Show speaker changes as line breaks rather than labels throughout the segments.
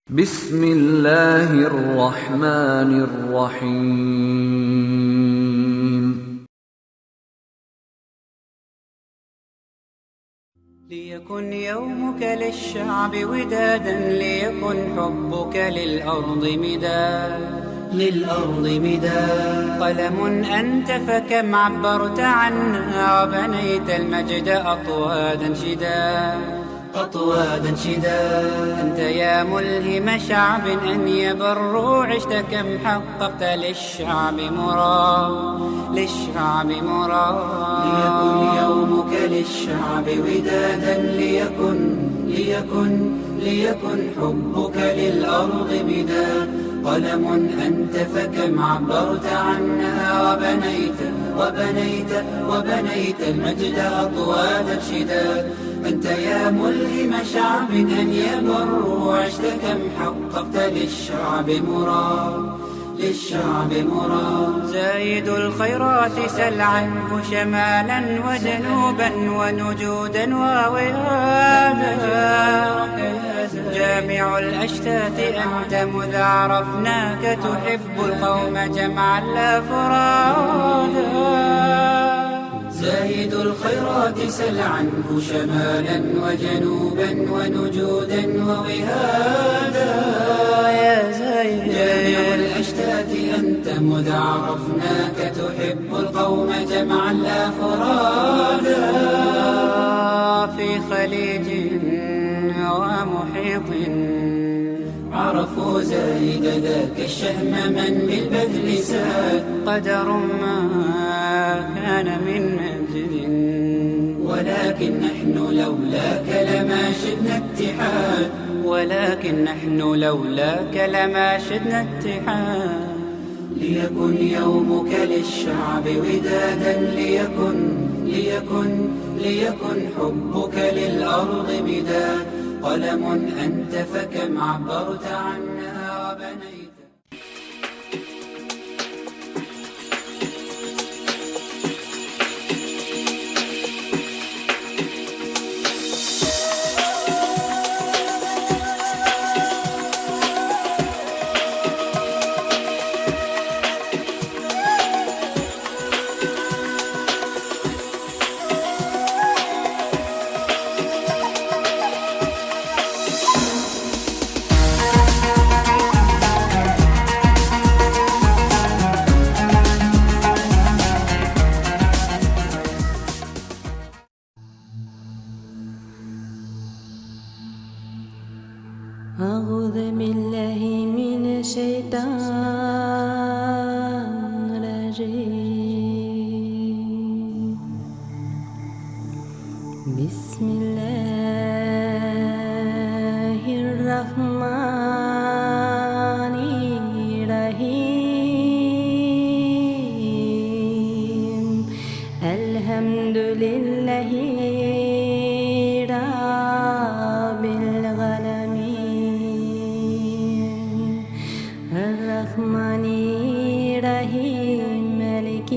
بسم الله الرحمن الرحيم.
ليكن يومك للشعب ودادا، ليكن حبك للأرض مداد، للأرض مداد. قلم أنت فكم عبرت عنا، وبنيت المجد أطوادا شداد، أطوادا شداد. أنت يا ملهم شعب أن يبروا، عشت كم حققت للشعب مراد، للشعب مراد. ليكن يومك للشعب ودادا، ليكن ليكن ليكن حبك للأرض مداد. قلم أنت فكم عبرت عنا، وبنيت وبنيت وبنيت المجد أطوادا شداد. أنت يا ملهم شعب أن يبروا، عشت كم حققت للشعب مراد، للشعب مراد. زايد الخيرات سل عنه شمالا وجنوبا ونجودا ووهادا. جامع الأشتات أنت مذ عرفناك، تحب القوم جمعا لا فرادا. زايد الخيرات سل عنه شمالا وجنوبا ونجودا ووهادا. يا زايد جامع الأشتات أنت مذ عرفناك، تحب القوم جمعا لا فرادا. في خليج ومحيط عرفوا زايد ذاك الشهم من بالبذل ساد. قدر ما كان من مجد، ولكن نحن لولاك لما شدنا اتحاد، ولكن نحن لولاك لما شدنا اتحاد. ليكن يومك للشعب ودادا، ليكن ليكن ليكن حبك للأرض مداد. قلم أنت فكم عبرت عنا وبنيت.
أعوذ بالله من الشيطان الرجيم. بسم الله الرحمن الرحيم. الحمد لله رب العالمين، الرحمن الرحيم، مالك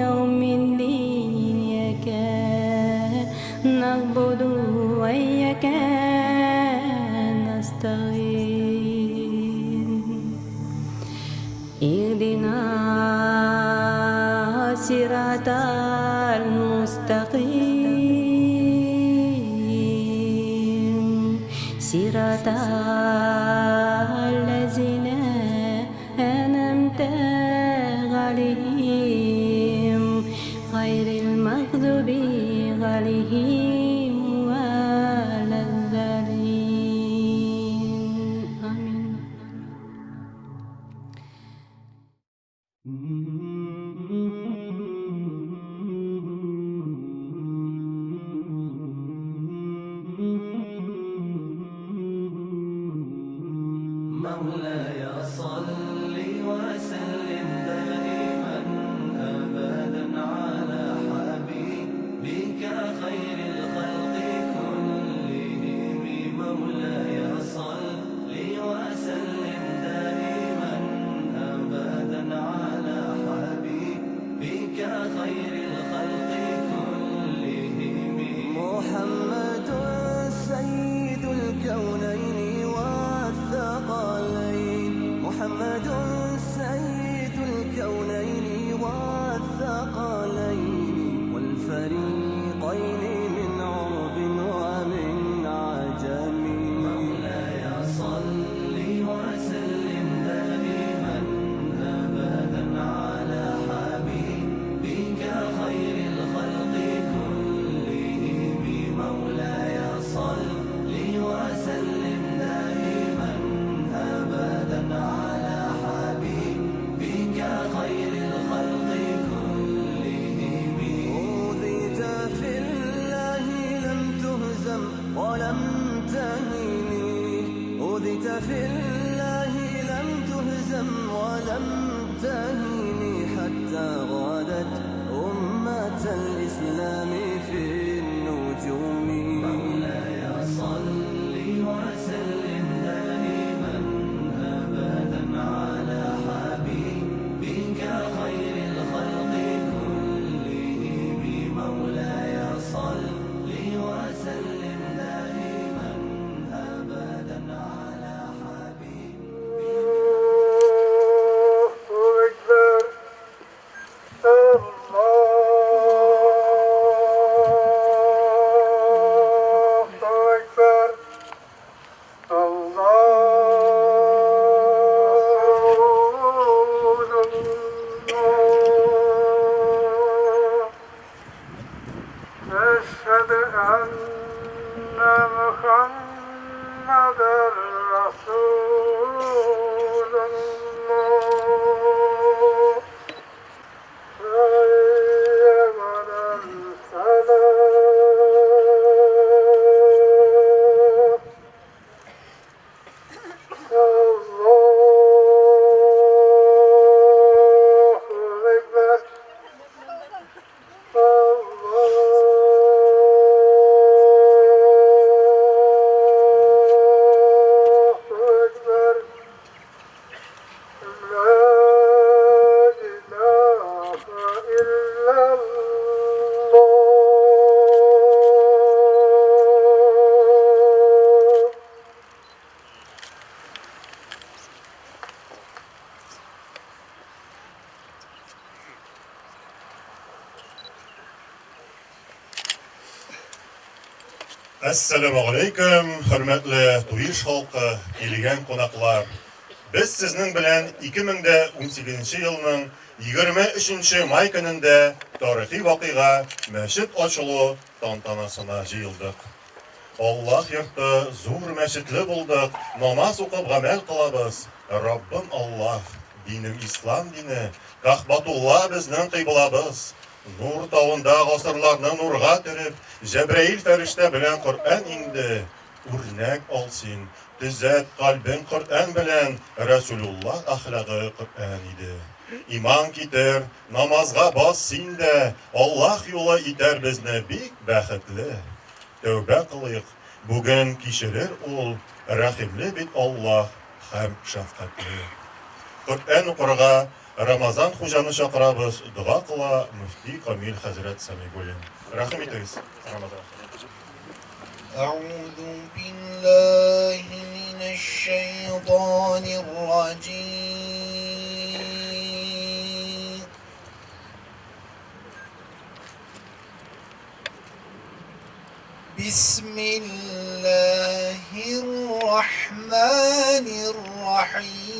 يوم الدين، إياك نعبد وإياك نستعين، اهدنا صراط المستقيم، صراط الذين أنعمت عليهم، غير المغضوب عليهم ولا الضالين. آمين.
مولاي صل وسلم دائما أبدا على حبيبك خير الخلق كلهم. مولاي صل وسلم دائما أبدا على حبيبك خير الخلق كلهم.
محمد سيد الكونين والثقلين،
ولم تهني، أوذيت في الله لم تهزم ولم تهني، حتى غادت أمة الإسلام في النجوم. مولاي صل وسلم دائما أبدا على حبيبك خير الخلق كلهم. مولاي صل وسلم دائما أبدا على حبيبك.
أكبر الله أكبر الله. أشهد أن محمدا رسول الله. حي على الفلاح. الله أكبر الله أكبر. لا إله إلا الله.
Әссәламү галәйкүм, хөрмәтле Туеш халкы, килгән кунаклар. Без сезнең белән 2018 елның 23 май көнендә тарихи вакыйга мәчет ачылу тантанасына җыелдык. Аллаһ йорты зур мәчетле булдык, намаз укып гамәл кылабыз. Раббым Аллаһ, динем ислам дине, Кәгъбатулла безнең кыйблабыз. Нур тавында гасырларны нурга төреп, Җәбраил фәрештә белән Коръән иңде. Үрнәк ал син, төзәт кальбең Коръән белән, Рәсүлуллаһ әхлагы Коръән иде. Иман китер, намазга бас син дә, Аллаһ юлы итәр безне бик бәхетле. Тәүбә кылыйк, бүген кичерер ул, Рәхимле бит Аллаһ һәм шәфкатьле. Коръән укырга Рамазан хуҗаны чакырабыз, дога кыла мөфти Камил хәзрәт Сәмигуллин. Рәхим итегез, Рамазан.
أعوذ بالله من الشيطان الرجيم. بسم الله الرحمن الرحيم.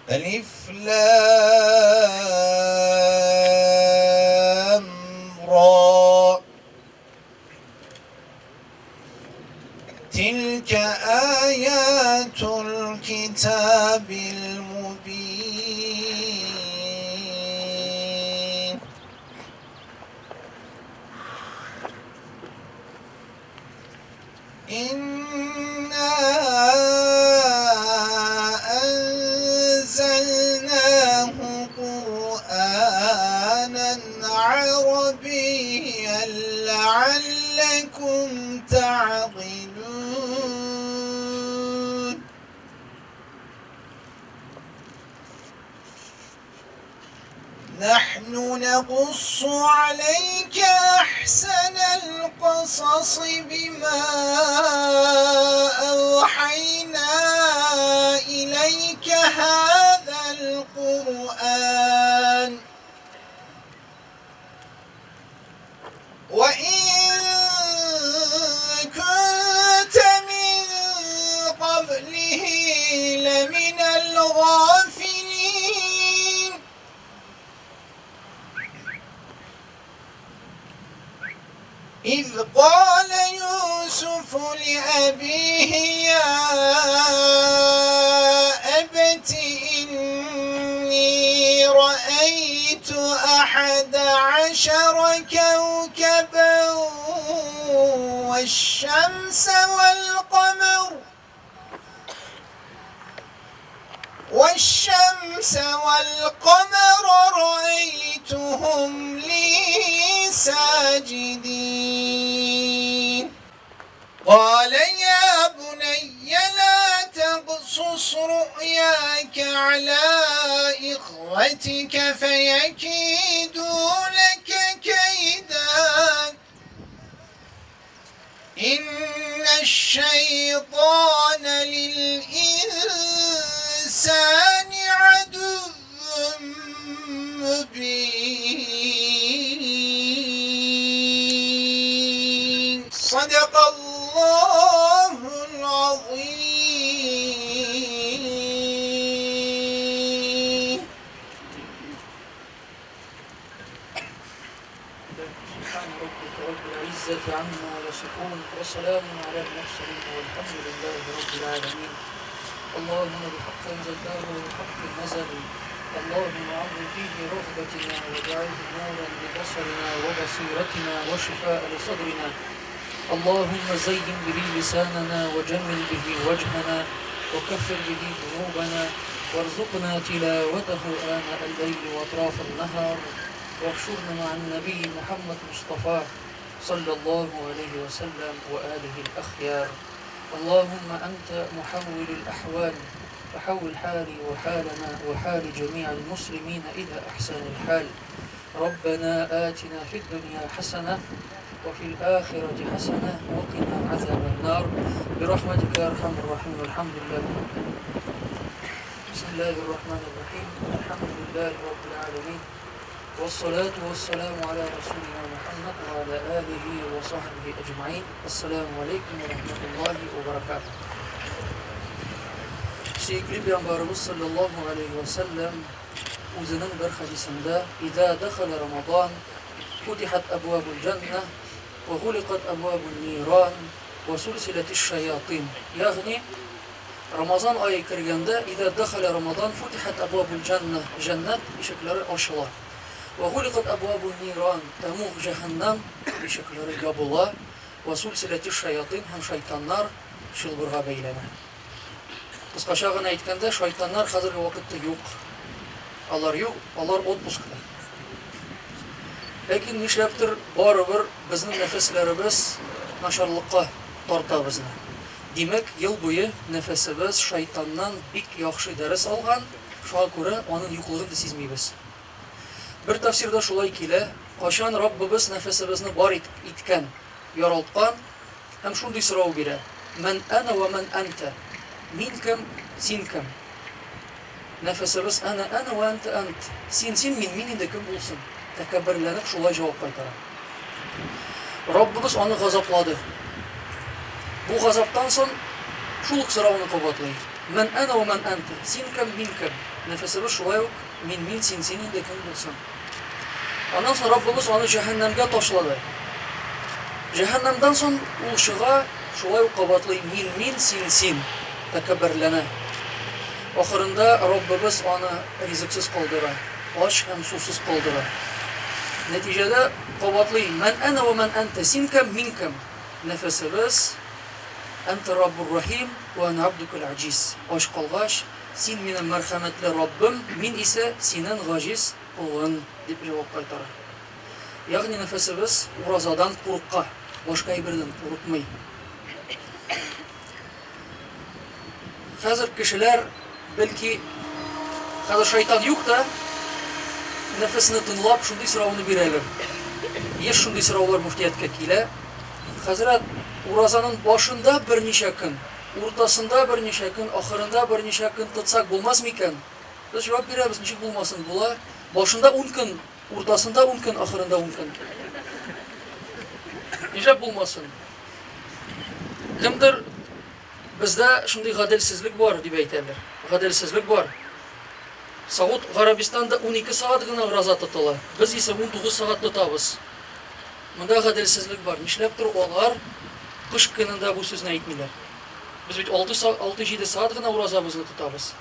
ألف لام را. تلك آيات الكتاب المبين. إنا أنزلناه قرآنا عربيا لعلكم تعقلون. نحن نقص عليك أحسن القصص بما أوحينا إليك هذا القرآن، وإن كنت من قبله لمن الغافلين. إذ قال يوسف لأبيه يا أبت إني رأيت أحد عشر كوكبا والشمس والقمر والشمس والقمر رأيتهم لي ساجدين قال يا بني لا تقصص رؤياك على إخوتك فيكيدوا لك كيدا إن الشيطان للإنسان عدو مبين صدق الله العظيم
سبحان ربك رب العزة عما يصفون وسلام على المرسلين والحمد لله رب العالمين اللهم بحق أنزلناه وبحق نزل اللهم عظم فيه رغبتنا واجعله نورا لبصرنا وبصيرتنا وشفاء لصدرنا اللهم زين به لساننا وجمل به وجهنا وكفر به ذنوبنا وارزقنا تلاوته آناء الليل وأطراف النهار واحشرنا مع النبي محمد مصطفى صلى الله عليه وسلم وآله الأخيار اللهم أنت محول الأحوال فحول حالي وحالنا وحال جميع المسلمين إلى أحسن الحال ربنا آتنا في الدنيا حسنة وفي الآخرة حسنة وقنا عذاب النار برحمتك يا أرحم الراحمين والحمد لله بسم الله الرحمن الرحيم الحمد لله رب العالمين والصلاة والسلام على رسولنا محمد وعلى آله وصحبه أجمعين السلام عليكم ورحمة الله وبركاته Сөекле пәйгамбәребез саллаллаһу алейһи вә сәлләм үзенең бер хәдисендә «Иза дахала Рамадан, футихат абвабул җанна, ва гуликат абвабун ниран, ва сулсилатиш шаятин». Ягъни Рамазан ае кергәндә, «Иза дахала Рамадан, футихат абвабул җанна», җәннәт ишекләре ачыла. Ва гуликат абвабун ниран, тәмуг җәһәннәм ишекләре ябыла, ва сулсилатиш шаятин һәм шайтаннар чылбырга бәйләнә. Кыскача гына әйткәндә, шайтаннар хәзерге вакытта юк. Алар юк, алар отпускта. Ләкин нишләптер барыбер безнең нәфесләребез начарлыкка тарта безне. Димәк, ел буе нәфесебез шайтаннан бик яхшы дәрес алган, шуңа күрә аның юклыгын да сизмибез. Бер тәфсирдә шулай килә, кайчан Раббыбыз нәфесебезне бар иткән, яралткан һәм шундый сорау бирә, Мән әнә вә мән әнтә? Мин кем, син кем? Нәфесебез Әнә әнә вә әнтә әнт. Син син, мин мин инде, кем булсын? Тәкәбберләнеп шулай җавап кайтара. Раббыбыз аны газаплады. Бу газаптан сон шул ук сорауны кабатлый, Мән әнә вә мән әнтә? Син кем, мин кем? Нәфесебез шулай ук Мин мин, син син инде, кем булсын? Аннан соң Раббыбыз аны җәһәннәмгә ташлады. Җәһәннәмдән соң ул чыга, шулай ук кабатлый, Мин, мин, син, син. Тәкәбберләнә. Ахырында Раббыбыз аны ризыксыз калдыра, ач һәм сусыз калдыра. Нәтиҗәдә кабатлый, Мән әнә вә мән әнтә, син кем, мин кем? Нәфесебез, Әнтә Раббур Рахим, вә әнә абдукәл аҗиз. Ач калгач, Син минем мәрхәмәтле Раббым, мин исә синен гаҗиз колың, дип җавап кайтара. Ягъни нәфесебез уразадан курка, башка әйбердән курыкмый. Хәзер кешеләр, бәлки, хәзер шайтан юк та, нәфесне тыңлап, шундый сорауны бирәләр. Еш шундый сораулар мөфтияткә килә. Хәзрәт, уразаның башында берничә көн, Уртасында берничә көн, ахырында берничә көн тотсак булмас микән? Без җавап бирәбез, ничек булмасын, була. Башында ун көн, уртасында ун көн, ахырында ун көн. Нишләп булмасын? Кемдер бездә шундый гаделсезлек бар дип әйтәләр. Гаделсезлек бар. Сауд Гарәбистанда 12 сәгать гына ураза тотыла. Без исә 19 сәгать тотабыз. Монда гаделсезлек бар. Нишләптер алар кыш көнендә бу сүзне әйтмиләр. Без бит алты-җиде сәгать гына уразабызны тотабыз.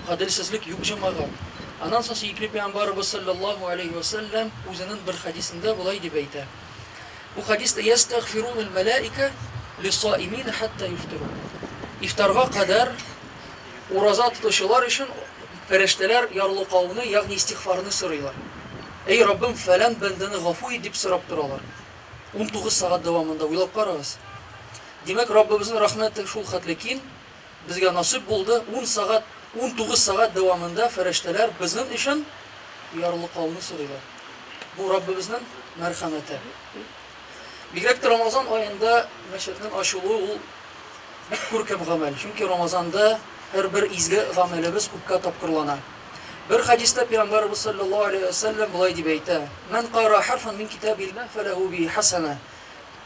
Гаделсезлек юк, җәмәгать. Аннан соң сөекле пәйгамбәребез салләллаһу алейһи вә сәлләм үзенең бер хәдисендә болай дип әйтә. Бу хәдистә ястәгъфирунал мәләикә лиссаимин хәтта юфтиру. Ифтарга кадәр ураза тотучылар өчен фәрештәләр ярлыкауны, ягъни истигъфарны сорыйлар. Әй Раббым, фәлән бәндәне гафу ит дип сорап торалар. 19 сәгать дәвамында уйлап карагыз. Димәк, Раббыбызның рәхмәте шул хәтле киң, Безгә насыйп булды, ун сәгать, 19 сәгать дәвамында фәрештәләр безнең өчен ярлыкауны сорыйлар. Бу Раббыбызның мәрхәмәте. Бигрәк тә Рамазан аенда мәчетнең ачылуы ул бик күркәм гамәл. Чөнки Рамазанда һәрбер изге гамәлебез күпкә тапкырлана. Бер хәдистә Пәйгамбәребез саллаллаһу алейһи ва сәлләм болай дип әйтә: "Ман кара харфан мин китабиллаһ фалаху бихи хасана".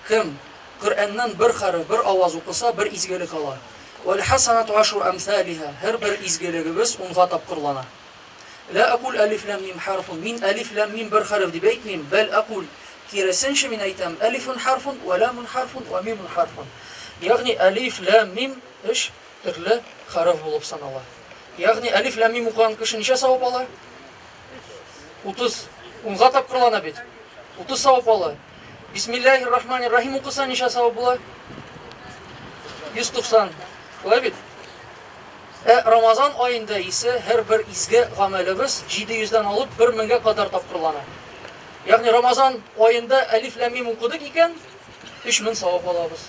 Кем Коръәннән бер хәреф, бер аваз укыса, бер изгелек ала. Вәл-хәсәнәту ашру әмсалиһа, һәрбер изгелегебез унга тапкырлана. Лә әкүл әлиф ләм мим хәрфун, мин әлиф ләм мим бер хәреф дип әйтмим, бәл әкүл, киресенчә мин әйтәм, әлифун хәрфун, вә ләмун хәрфун, вә мимун хәрфун. Ягъни әлиф ләм мим өч төрле хәреф булып санала. Ягъни әлиф ләм мим укыган кеше ничә савап ала? 30, унга тапкырлана бит. 30 савап ала. Бисмиллаһир рахманир рахим укыса ничә савап була? 190. Шулай бит? Ә Рамазан аенда исә һәрбер изге гамәлебез 700 дән алып 1000 гә кадәр тапкырлана. Ягъни Рамазан аенда әлиф ләм мим укыдык икән, 3000 савап алабыз.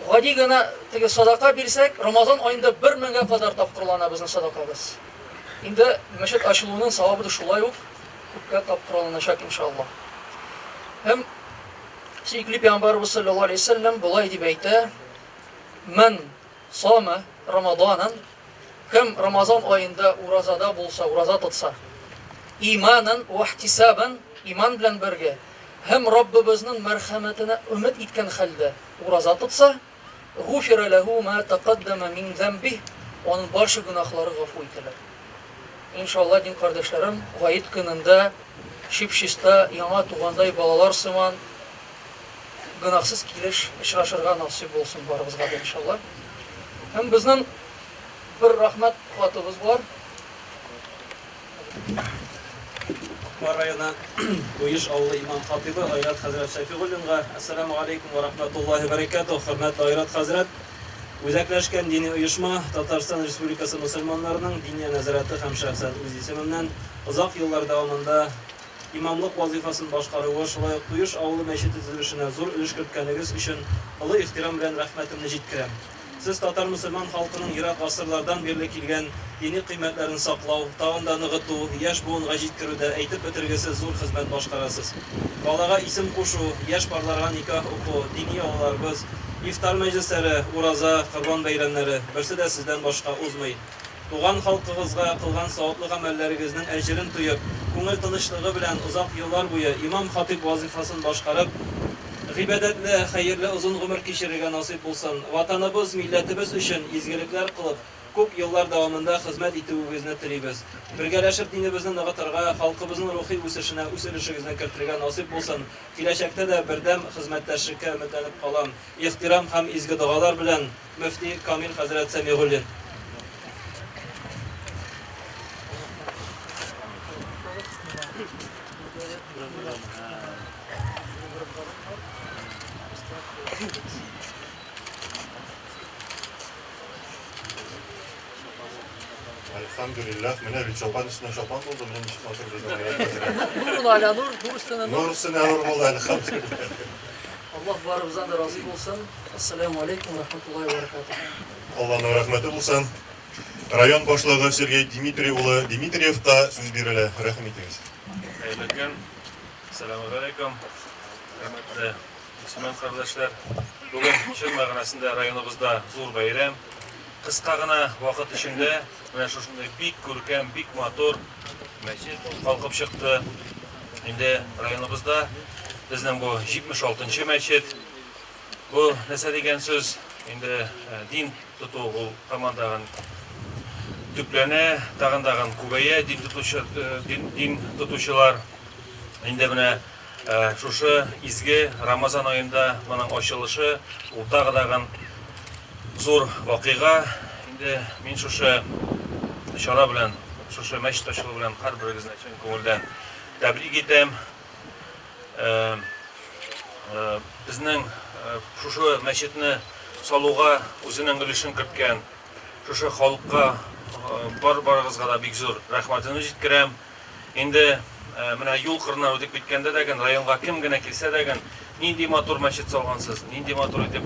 Гади генә теге садака бирсәк, Рамазан аенда 1000 гә кадәр тапкырлана безнең садакабыз. Инде мәчет ачылуның савабы да шулай ук күпкә тапкырланачак, иншалла. Һәм сөекле пәйгамбәребез саллаллаһу алейһи вәсәлләм болай дип әйтә: "Ман сама Рамаданан, кем Рамазан аенда уразада булса, ураза тотса, иманан ва ихтисабан, иман белән бергә һәм Раббыбызның мәрхәмәтенә өмет иткән хәлдә ураза тотса, Гуфира ләһу ма тәкаддәмә мин зәмбиһ, аның барча гөнаһлары гафу ителер. Иншалла, дин кардәшләрем, гает көнендә чип-чиста, яңа тугандай балалар сыман гөнаһсыз килеш очрашырга насыйп булсын барыбызга да, иншалла. Һәм безнең бер рәхмәт хатыбыз бар.
Кукмара районы Туеш авылы имам-хатыйбы Айрат хәзрәт Шәфигуллинга Әссәламү галәйкүм вә рахмәтуллаһи бәрәкәтүһ, хөрмәтле Айрат хәзрәт! Үзәкләшкән дини оешма, Татарстан Республикасы мөселманнарының Диния нәзарәте һәм шәхсән үз исемемнән озак еллар дәвамында имамлык вазыйфасын башкаруы, шулай ук Туеш авылы мәчете төзелешенә зур өлеш керткәнегез өчен олы ихтирам белән рәхмәтемне җиткерәм. Сез татар-мөселман халкының ерак гасырлардан бирле килгән дини кыйммәтләрен саклау, тагын да ныгыту, яшь буынга җиткерүдә әйтеп бетергесез зур хезмәт башкарасыз. Балага исем кушу, яшь парларга никах уку, дини йолаларыбыз, ифтар мәҗлесләре, ураза, корбан бәйрәмнәре, берсе дә сездән башка узмый. Туган халкыгызга кылган саваплы гамәлләрегезнең әҗерен тоеп, күңел тынычлыгы белән озак еллар буе имам-хатыйб вазыйфасын башкарып, гыйбадәтле, хәерле озын гомер кичерергә насыйп булсын. Ватаныбыз, милләтебез өчен изгелекләр кылып, күп еллар дәвамында хезмәт итүегезне телибез. Бергәләшеп динебезне ныгытырга, халкыбызның рухи үсешенә үз өлешегезне кертергә насыйп булсын. Киләчәктә дә бердәм хезмәттәшлеккә өметләнеп калам. Ихтирам һәм изге догалар белән, Мөфти Камил хәзрәт Сәмигуллин.
Әлхәмдүлилләһ, менә бит чапан өстенә чапан булды, менә ничек матур безнең Айрат хәзрәт.
Нур аля нур, нур өстенә нур.
Нур өстенә нур булды, әлхәмдүлилләһ.
Аллаһ барыбыздан да разый булсын. Ассаляму алейкум ва рахматуллахи ва баракатуһ.
Алланың рәхмәте булсын. Район башлыгы Сергей Димитрий улы Димитриевка сүз бирелә. Рәхим итегез.
Хәерле көн. Ассаламу алейкум. Хөрмәтле мөселман кардәшләр. Бүген чын мәгънәсендә районыбызда зур бәйрәм. Кыска гына вакыт эчендә менә шушындый бик күркәм, бик матур мәчет калкып чыкты. Инде районыбызда безнең бу 76 нчы мәчет. Бу нәрсә дигән сүз? Инде дин тоту ул һаман тагын төпләнә, тагын тагын күбәя дин тотучы дин, дин тотучылар. Инде менә шушы изге Рамазан аенда моның ачылышы ул тагы тагын зур вакыйга. Инде мин шушы чара белән, шушы мәчет ачылу белән һәрберегезне чын күңелдән тәбрик итәм. Безнең шушы мәчетне салуга үзенең өлешен керткән шушы халыкка бар барыгызга да бик зур рәхмәтемне җиткерәм. Инде менә юл кырыннан үтеп киткәндә дә ген, районга кем генә килсә дә ген, нинди матур мәчет салгансыз, нинди матур итеп,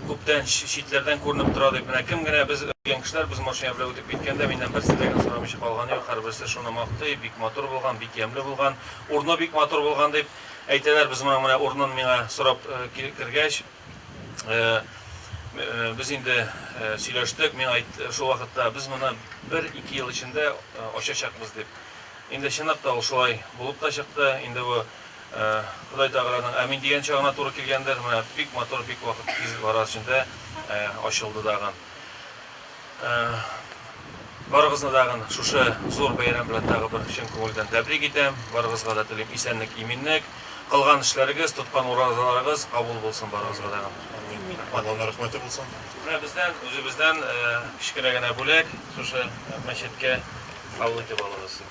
күптән читләрдән күренеп тора дип, менә кем генә без өлкән кешеләр, без машина белән үтеп киткәндә, миннән берсе дә ген сорамыйча калганы юк, һәрберсе шуны мактый, бик матур булган, бик ямьле булган, урыны бик матур булган дип әйтәләр. Без моның менә урынын миңа сорап кергәч, без инде сөйләштек, миңа әйтте шул вакытта, без моны бер-ике ел эчендә ачачакбыз дип. Инде чынлап та ул шулай булып та чыкты. Инде бу Ходай Тәгаләнең амин дигән чагына туры килгәндер. Менә бик матур, бик вакыт тиз бара эчендә ачылды тагын. Барыгызны тагын шушы зур бәйрәм белән тагы бер чын күңелдән тәбрик итәм. Барыгызга да телим исәнлек, иминлек. Кылган эшләрегез, тоткан уразаларыгыз кабул булсын барыгызга тагын.
Амин. Алланың рәхмәте булсын.
Менә бездән, үзебездән кечкенә генә бүләк шушы мәчеткә кабул итеп алыгыз.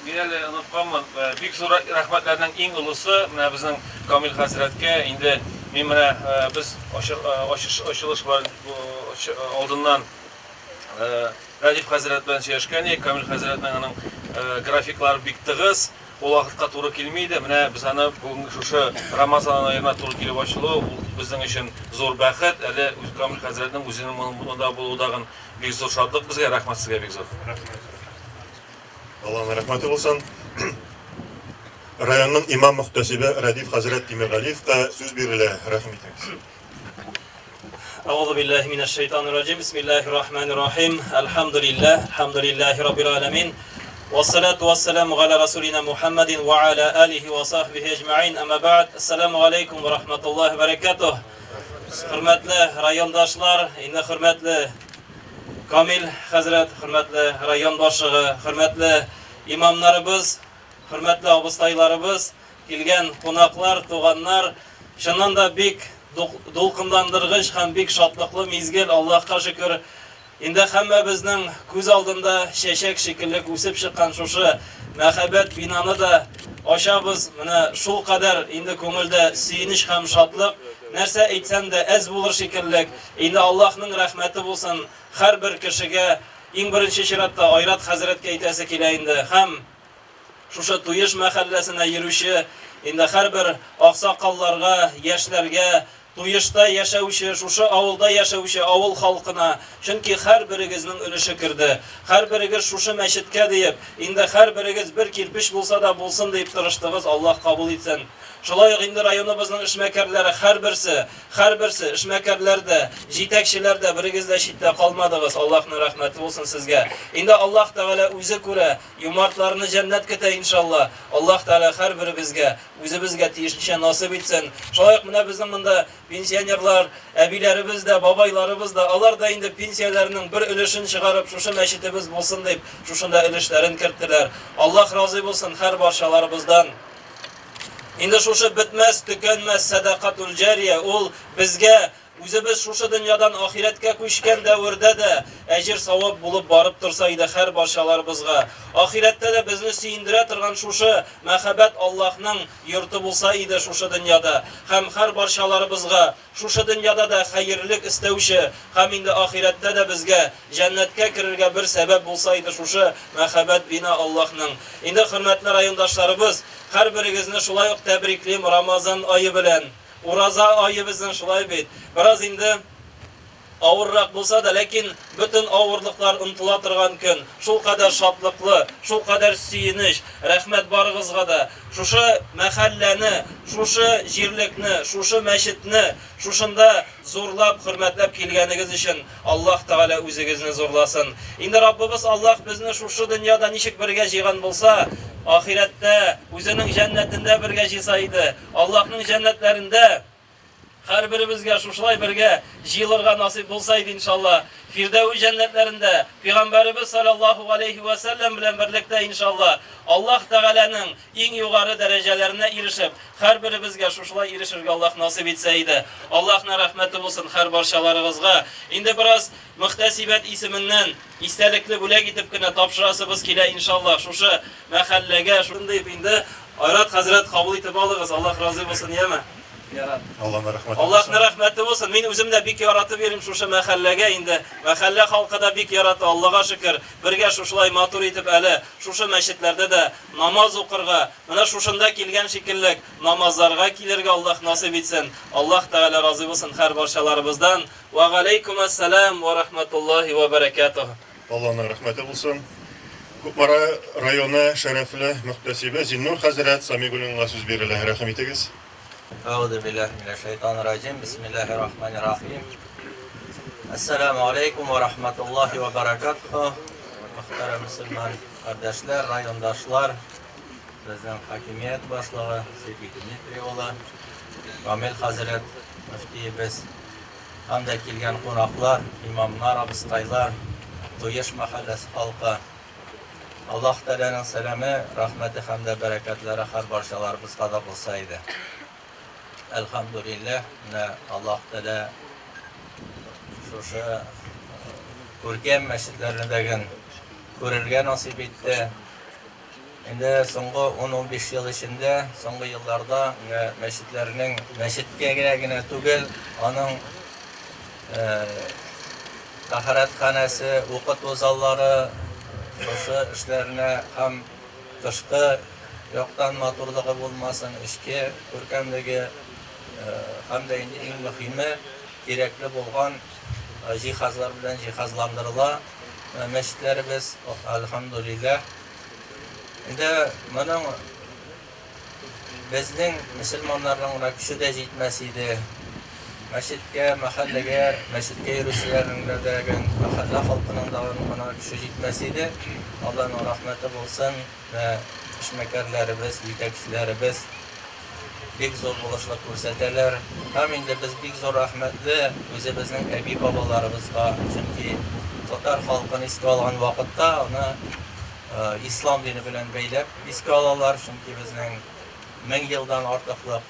Мин әле онытканмын, бик зур рәхмәтләрнең иң олысы менә безнең Камил хәзрәткә. Инде мин менә без ачылыш алдыннан Рәдиф хәзрәт белән сөйләшкән идек. Камил хәзрәтнең аның графиклары бик тыгыз. Ул вакытка туры килми иде. Менә без аны бүгенге шушы Рамазан аена туры килеп ачылу, ул безнең өчен зур бәхет. Әле Камил хәзрәтнең үзенең монда булуы тагын бик зур шатлык безгә. Рәхмәт сезгә бик зур.
Рәхмәт. Алланың рәхмәте булсын. Районның имам-мөхтәсибе Рәдиф хәзрәт Тимергалиевка сүз бирелә. Рәхим итегез.
أعوذ بالله من الشيطان الرجيم بسم الله الرحمن الرحيم الحمد لله الحمد لله رب العالمين والصلاة والسلام على رسولنا محمد وعلى آله وصحبه أجمعين أما بعد السلام عليكم ورحمة الله وبركاته Хөрмәтле райондашлар, инде хөрмәтле Камил хәзрәт, хөрмәтле район башлыгы, хөрмәтле имамнарыбыз, хөрмәтле абыстайларыбыз, Килгән кунаклар, туганнар, чыннан да бик дулкынландыргыч һәм бик шатлыклы мизгел, Аллаһка шөкер. Инде һәммәбезнең күз алдында чәчәк шикелле үсеп чыккан шушы мәһабәт бинаны да ачабыз. Менә шулкадәр инде күңелдә сөенеч һәм шатлык. Нәрсә әйтсәм дә әз булыр шикеллек. Инде Аллаһның рәхмәте булсын һәрбер кешегә. Иң беренче чиратта Айрат хәзрәткә әйтәсе килә инде. Һәм Шушы Туеш мәхәлләсенә йөрүче инде һәрбер аксакалларга, яшьләргә, Туешта яшәүче, шушы авылда яшәүче авыл халкына, чөнки һәрберегезнең өлеше керде. Һәрберегез шушы мәчеткә диеп, инде һәрберегез бер кирпеч булса да булсын диеп тырыштыгыз, Аллаһ кабул итсен. Шулай ук инде районыбызның эшмәкәрләре һәрберсе, һәрберсе, эшмәкәрләр дә, җитәкчеләр дә, берегез дә читтә калмадыгыз, Аллаһның рәхмәте булсын сезгә. Инде Аллаһ Тәгалә үзе күрә, Юмартларны җәннәт көтә, иншалла. Аллаһ Тәгалә һәрберебезгә, үзебезгә тиешенчә насыйп итсен. Шулай ук менә безнең монда пенсионерлар, әбиләребез дә, бабайларыбыз да, алар да инде пенсияләренең бер өлешен чыгарып, шушы мәчетебез булсын дип, шушында өлешләрен керттеләр. Аллаһ разый булсын һәрбарчаларыбыздан. Инде шушы бетмәс, төкәнмәс сәдакатул җария, ул безгә Үзебез шушы дөньядан ахирәткә күчкән дәвердә дә әҗер-савап булып барып торса иде һәрбарчаларыбызга. Ахирәттә дә безне сөендерә торган шушы мәһабәт Аллаһның йорты булса иде шушы дөньяда. Һәм һәрбарчаларыбызга шушы дөньяда да хәерлек эстәүче һәм инде ахирәттә дә безгә җәннәткә керергә бер сәбәп булса иде шушы мәһабәт бина Аллаһның. Инде, хөрмәтле райондашларыбыз, һәрберегезне шулай ук тәбриклим Рамазан ае белән. Ураза ае безнең шулай бит. Бераз инде авыррак булса да, ләкин бөтен авырлыклар онытыла торган көн. Шулкадәр шатлыклы, шулкадәр сөенеч. Рәхмәт барыгызга да. Шушы мәхәлләне, шушы җирлекне, шушы мәчетне шушында зурлап, хөрмәтләп килгәнегез өчен Аллаһ Тәгалә үзегезне зурласын. Инде Раббыбыз Аллаһ безне шушы дөньяда ничек бергә җыйган булса, ахирәттә үзенең җәннәтендә бергә җыйса иде. Аллаһның җәннәтләрендә. Һәрберебезгә шушылай бергә җыелырга насыйп булса иде, иншалла. Фирдәвес җәннәтләрендә Пәйгамбәребез салләллаһу галәйһи вә сәлләм белән берлектә, иншалла, Аллаһ Тәгаләнең иң югары дәрәҗәләренә ирешеп, һәрберебезгә шушылай ирешергә Аллаһ насыйп итсә иде. Аллаһның рәхмәте булсын һәрбарчаларыгызга. Инде бераз мөхтәсибәт исеменнән истәлекле бүләк итеп кенә тапшырасыбыз килә, иншалла, шушы мәхәлләгә. Шундый инде, Айрат хәзрәт, кабул итеп алыгыз, Аллаһ разый булсын, яме? Ярар.
Аллаһның рәхмәте булсын.
Аллаһның рәхмәте булсын. Мин үзем дә бик яратып йөрим шушы мәхәлләгә инде. Мәхәллә халкы да бик ярата, Аллага шөкер. Бергә шушылай матур итеп әле шушы мәчетләрдә дә намаз укырга, менә шушында килгән шикеллек намазларга килергә Аллаһ насыйп итсен. Аллаһ Тәгалә разый булсын һәрбарчаларыбыздан. Вә галәйкүмәссәлам вә рахматуллаһи вә бәрәкәтүһ.
Алланың рәхмәте булсын. Кукмара районы шәрәфле мөхтәсибе Зиннур хәзрәт Самигуллинга сүз бирелә. Рәхим итегез.
Әгъузу биллаһи минәш шайтанир раҗим. Бисмиллаһир рахманир рахим. Әссәламү алейкум вә рахматуллаһи вә бәрәкәтүһ. Мөхтәрәм мөселман кардәшләр, райондашлар, безнең хакимият башлыгы Сергей Дмитрий улы, Рамил хәзрәт мөфтиебез, Һәм дә килгән кунаклар, имамнар, абыстайлар, Туеш мәхәлләсе халкы. Аллаһ Тәгаләнең сәламе, рәхмәте һәм дә бәрәкәтләре һәр барчаларыбызга да булса иде. Әлхәмдүлилләһ, менә Аллаһ Тәгалә шушы күркәм мәчетләрне дә күрергә насыйп итте. Инде соңгы ун-унбиш ел эчендә, соңгы елларда менә мәчетләрнең мәчеткә генә генә түгел, аның тәһарәтханәсе, укыту заллары шушы эшләренә һәм тышкы яктан матурлыгы булмасын, эчке күркәмлеге һәм дә инде иң мөһиме, кирәкле булган җиһазлар белән җиһазландырыла мәчетләребез, әлхәмдүлилләһ. Инде моның безнең мөселманнарның гына көче дә җитмәс иде. Мәчеткә, мәхәлләгә, мәчеткә йөрүчеләрнең дә дәген, мәхәллә халкының да гына көче җитмәс иде. Алланың рәхмәте булсын, менә эшмәкәрләребез, җитәкчеләребез бик зур булышлык күрсәтәләр. Һәм инде без бик зур рәхмәтле үзебезнең әби-бабаларыбызга, чөнки татар халкын искә алган вакытта аны ислам дине белән бәйләп искә алалар, чөнки безнең 1000 елдан артыклык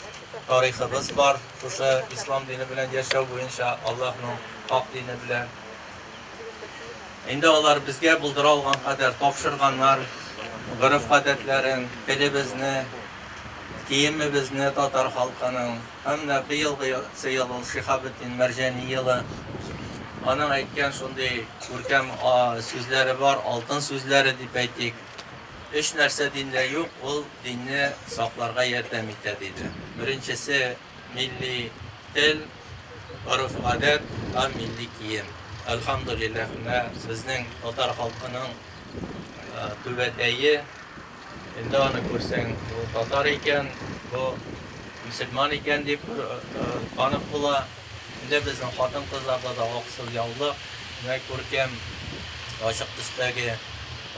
тарихыбыз бар шушы ислам дине белән яшәү буенча, Аллаһның хак дине белән. Инде алар безгә булдыра алган кадәр тапшырганнар гореф-гадәтләрен, телебезне, киемебезне татар халкының. Һәм менә быелгы ел ул Шиһабетдин Мәрҗани елы. Аның әйткән шундый күркәм сүзләре бар, алтын сүзләре дип әйтик. Өч нәрсә диндә юк, ул динне сакларга ярдәм итә, диде. Беренчесе, милли тел, гореф-гадәт һәм милли кием. Әлхәмдүлилләһ, менә безнең татар халкының түбәтәе, Инде аны күрсәң, бу татар икән, бу мөселман икән дип танып була. Инде безнең хатын-кызларда да аксыл яулык, менә күркәм ачык төстәге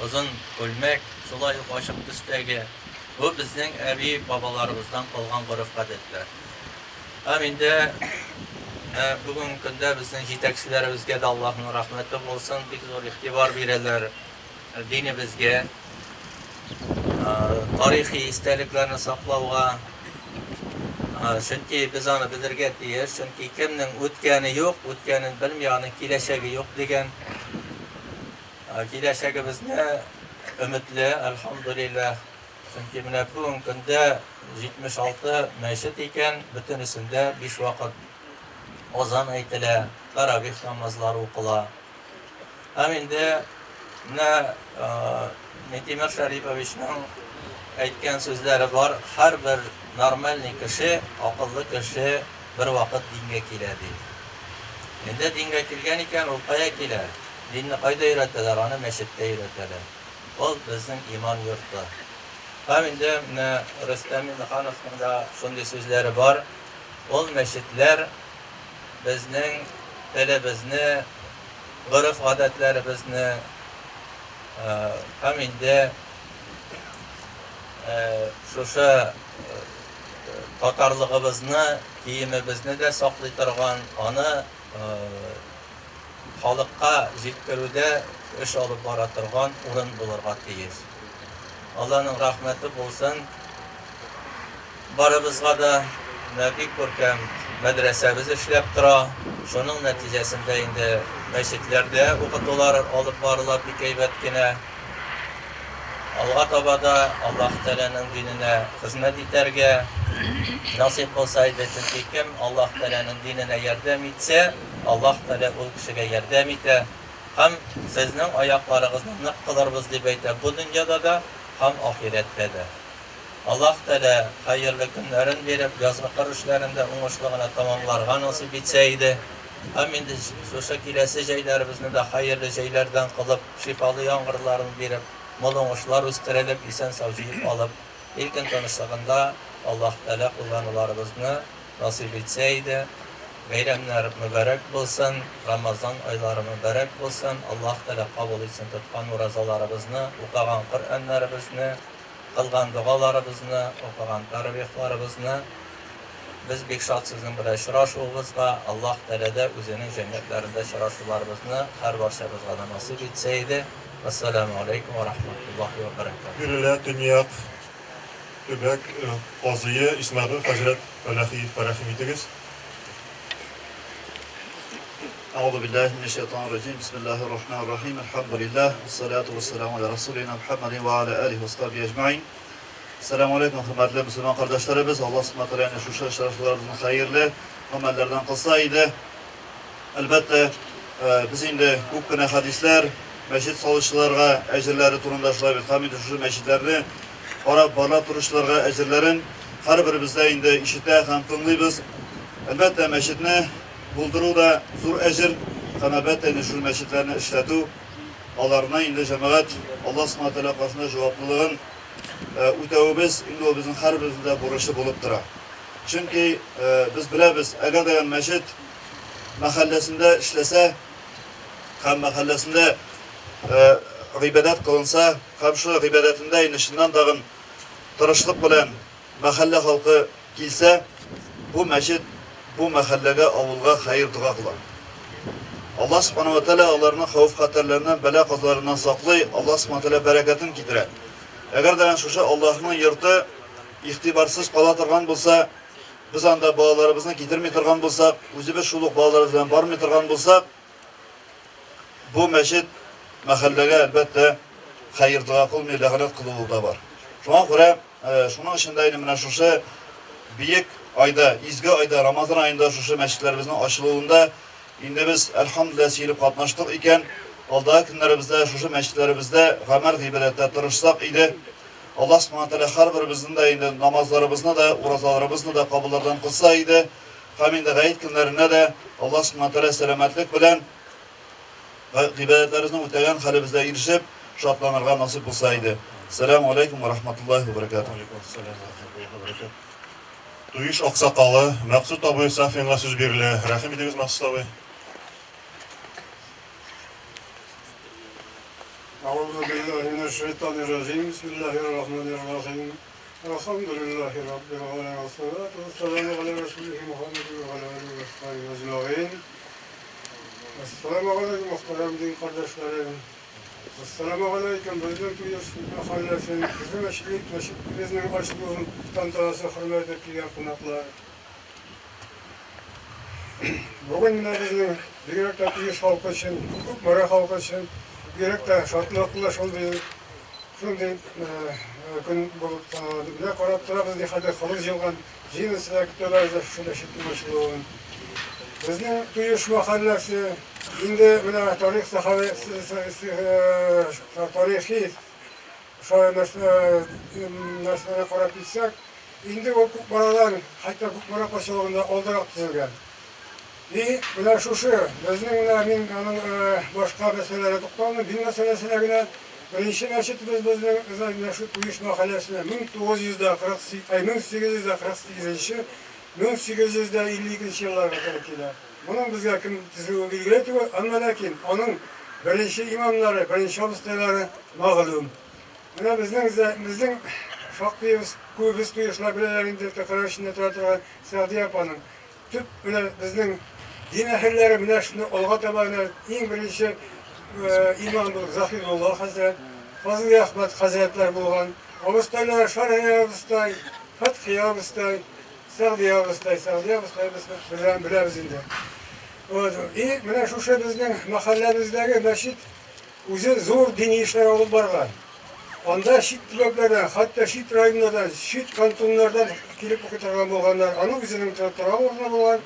озын күлмәк, шулай ук ачык төстәге. Бу безнең әби-бабаларыбыздан калган гореф-гадәтләр. Һәм инде бүгенге көндә безнең җитәкчеләребезгә дә Аллаһның рәхмәте булсын, бик зур игътибар бирәләр. Динебезгә, тарихи истәлекләрне саклауга, чөнки без аны белергә тиеш, чөнки кемнең үткәне юк, үткәнен белми, аның киләчәге юк дигән. Киләчәгебезне өметле, әлхәмдүлилләһ. Чөнки менә бүгенге көндә 76 мәчет икән, бөтенесендә биш вакыт азан әйтелә, таравих намазлары укыла. Һәм инде менә Минтимер Шәриповичның әйткән сүзләре бар, һәрбер нормальный кеше, акыллы кеше бер вакыт дингә килә, ди. Инде дингә килгән икән, ул кая килә? Динне кайда өйрәтәләр? Аны мәчеттә өйрәтәләр. Ул безнең иман йорты. Һәм инде менә Рөстәм Миңнехановның да шундый сүзләре бар, ул мәчетләр безнең телебезне, гореф-гадәтләребезне һәм инде шушы татарлыгыбызны киемебезне дә саклый торган, аны халыкка җиткерүдә эш алып бара торган урын булырга тиеш. Алланың рәхмәте булсын барыбызга да. Менә бик күркәм мәдрәсәбез эшләп тора. Шуның нәтиҗәсендә инде мәчетләрдә укытулар алып барыла бик әйбәт кенә. Алга таба да Аллаһ Тәгаләнең диненә хезмәт итәргә насыйп булса иде, чөнки кем Аллаһ Тәгаләнең диненә ярдәм итсә, Аллаһ Тәгалә ул кешегә ярдәм итә һәм сезнең аякларыгызны нык кылырбыз дип әйтә бу дөньяда да һәм ахирәттә дә. Аллаһ Тәгалә хәерле көннәрен биреп, язгы кыр эшләрен дә уңышлы гына тәмамларга насыйп итсә иде. Һәм инде шушы киләсе җәйләребезне дә хәерле җәйләрдән кылып, шифалы яңгырларын биреп, мул уңышлар үстерелеп, исән-сау җыеп алып, ил-көн тынычлыгында Аллаһ Тәгалә куллануларыбызны насыйп итсә иде. Бәйрәмнәр мөбарәк булсын, Рамазан айлары мөбарәк булсын, Аллаһ Тәгалә кабул итсен тоткан уразаларыбызны, укыган Коръәннәребезне, кылган догаларыбызны, укыган таравихларыбызны. Без бик шат сезнең белән очрашуыбызга. Аллаһ Тәгалә дә үзенең җәннәтләрендә очрашуларыбызны һәрбарчабызга да насыйп итсә иде. Вәссәламү аләйкүм вә рахматуллаһи вә бәрәкәтүһ.
Бирелә Төньяк төбәк казые Исмәгыйль хәзрәт Фәләхиевка рәхим итегез.
Әгъузу биллаһи минәш шайтанир раҗим. Бисмиллаһир рахманир рахим. Әлхәмдүлиллаһ, вассалату вассаламу аля расулина Мухаммадин ва аля алихи ва асхабихи әҗмәгыйн. Ассаламу алейкум, хөрмәтле мөселман кардәшләребез. Аллаһ субхана тәгалә әнә шушы очрашуларыбызны хәерле гамәлләрдән кылса иде. Әлбәттә, без инде күп кенә хәдисләр мәчет салучыларга әҗерләре турында шулай бит һәм инде шушы мәчетләрне карап, барлап торучыларга әҗерләрен һәрберебез дә инде ишетә һәм тыңлыйбыз. Әлбәттә, мәчетне булдыру да зур әҗер һәм әлбәттә инде шул мәчетләрне эшләтү, аларны инде җәмәгать Аллаһ Субхана Тәгалә каршында җаваплылыгын үтәвебез инде ул безнең һәрберебезнең дә бурычы булып тора. Чөнки без беләбез, әгәр дә мәчет мәхәлләсендә эшләсә һәм мәхәлләсендә гыйбадәт кылынса һәм шул гыйбадәтендә инде чыннан тагын тырышлык белән Мәхәллә халкы килсә, бу мәчет бу мәхәлләгә, авылга хәер-дога кыла. Аллаһ Субхана ва Тәгалә аларны хәвеф-хәтәрләреннән, бәла-казаларыннан саклый, Аллаһ Субхана ва Тәгалә бәрәкәтен китерә. Әгәр дә шушы Аллаһның йорты игътибарсыз кала торган булса, без анда балаларыбызны китерми торган булсак, үзебез шул ук балаларыбыз белән бармый торган булсак, Бу мәчет мәхәлләгә, әлбәттә, хәер-дога кылмый, ләгънәт кылуы да бар. Шуңа күрә, шуның өчен дә инде менә шушы биек айда, изге айда, Рамазан аенда шушы мәчетләребезнең ачылуында инде без, әлхәмдүлилләһ, сөенеп катнаштык икән, алдагы көннәребездә шушы мәчетләребездә гамәл-гыйбадәттә тырышсак иде. Аллаһ Субхана Тәгалә һәрберебезнең дә инде намазларыбызны да, уразаларыбызны да кабуллардан кылса иде. Һәм инде гает көннәренә дә Аллаһ Субхана Тәгалә сәламәтлек белән гыйбадәтләребезне үтәгән хәлебездә ирешеп, шатланырга насыйп булса иде. Сәламу алейкум ва рахматуллаһи ва баракатуһ.
Туеш аксакалы Мәкъсүт абый Сафинга сүз бирелә. Рәхим итегез, Мәкъсүт абый.
Әгъузу биллаһи минәш шайтанир раҗим. Бисмиллаһир рахманир рахим. Әлхәмдүлилләһи раббил галәмин вәссалату вәссәламу галә рәсүлихи Мухәммәдин вә галә алиһи вә асхабиһи әҗмәгыйн. Әссәламү галәйкүм, мөхтәрәм дин кардәшләрем. Әссәламү галәйкүм, безнең Туеш мәхәлләсен, безнең мәчет, мәчетебезнең ачылуын тантанасы хөрмәт итеп килгән кунаклар. Бүген менә безнең бигрәк тә Туеш халкы өчен, Кукмара халкы өчен бигрәк тә шатлыклы шундый Шундый көн булып саналады. Менә карап торабыз, никадәр халык җыелган. Җыенысы да көтәләр дә шушы мәчетнең ачылуын. Безнең Туеш мәхәлләсе инде менә тарих тарихи нәрсәләргә карап китсәк, инде ул Кукмарадан, хәтта Кукмара поселогында алдарак төзелгән. И менә шушы, безнең менә мин аның башка мәсьәләләргә тукталмыйм, дин мәсьәләсенә генә. Беренче мәчетебез безнең менә шул Туеш мәхәлләсенә 1948, ай, 1848 1852 елларга туры килә. Моның безгә кем төзүе билгеле түгел, әмма ләкин аның беренче имамнары, беренче абыстайлары мәгълүм. Менә безнең безнең шактыебыз, күбебез туешлар беләләр инде, тыкрык эчендә тора торган Сәгъдия апаның. төп менә безнең дин әһелләре менә шуны алга таба менә иң беренче имам булып Заһидулла хәзрәт, Фазлый Әхмәт хәзрәтләр булган. Абыстайлар Шәрия абыстай, Фәтхия абыстай, Сәгъдия абыстай, Сәгъдия абыстай без белән беләбез инде. Вот. И менә шушы безнең мәхәлләбездәге мәчет үзе зур дини эшләр алып барган. Анда чит төбәкләрдән, хәтта чит районнардан, чит кантоннардан килеп укый торган булганнар. Аның үзенең торак урыны булган.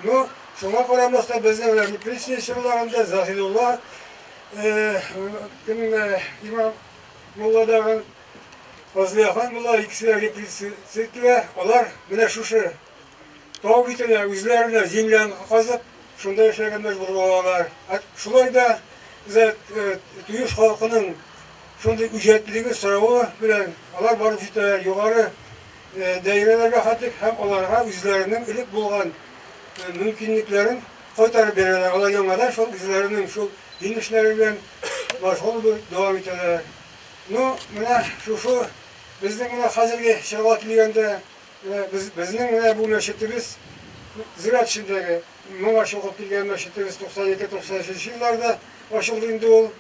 Ну, шуңа карамастан безнең менә репрессия чорларында Заһидулла кем имам мулладагы Фазлыяхан мулла икесе дә репрессия ителә. Алар менә шушы тау битенә үзләренә землянка казып, шунда яшәргә мәҗбүр булалар. Шулай да Туеш халкының шундый үҗәтлеге соравы белән алар барып җитәләр югары даирәләргә хәтлек һәм аларга үзләренең элек булган мөмкинлекләрен кайтарып бирәләр. Алар яңадан шул үзләренең шул дин эшләре белән мәшгуль булып дәвам итәләр. Ну, менә шушы безнең менә хәзерге чорга килгәндә, менә без, безнең менә бу мәчетебез зират эчендәге моңарчы укып килгән мәчетебез 92-93 елларда ачылды инде ул.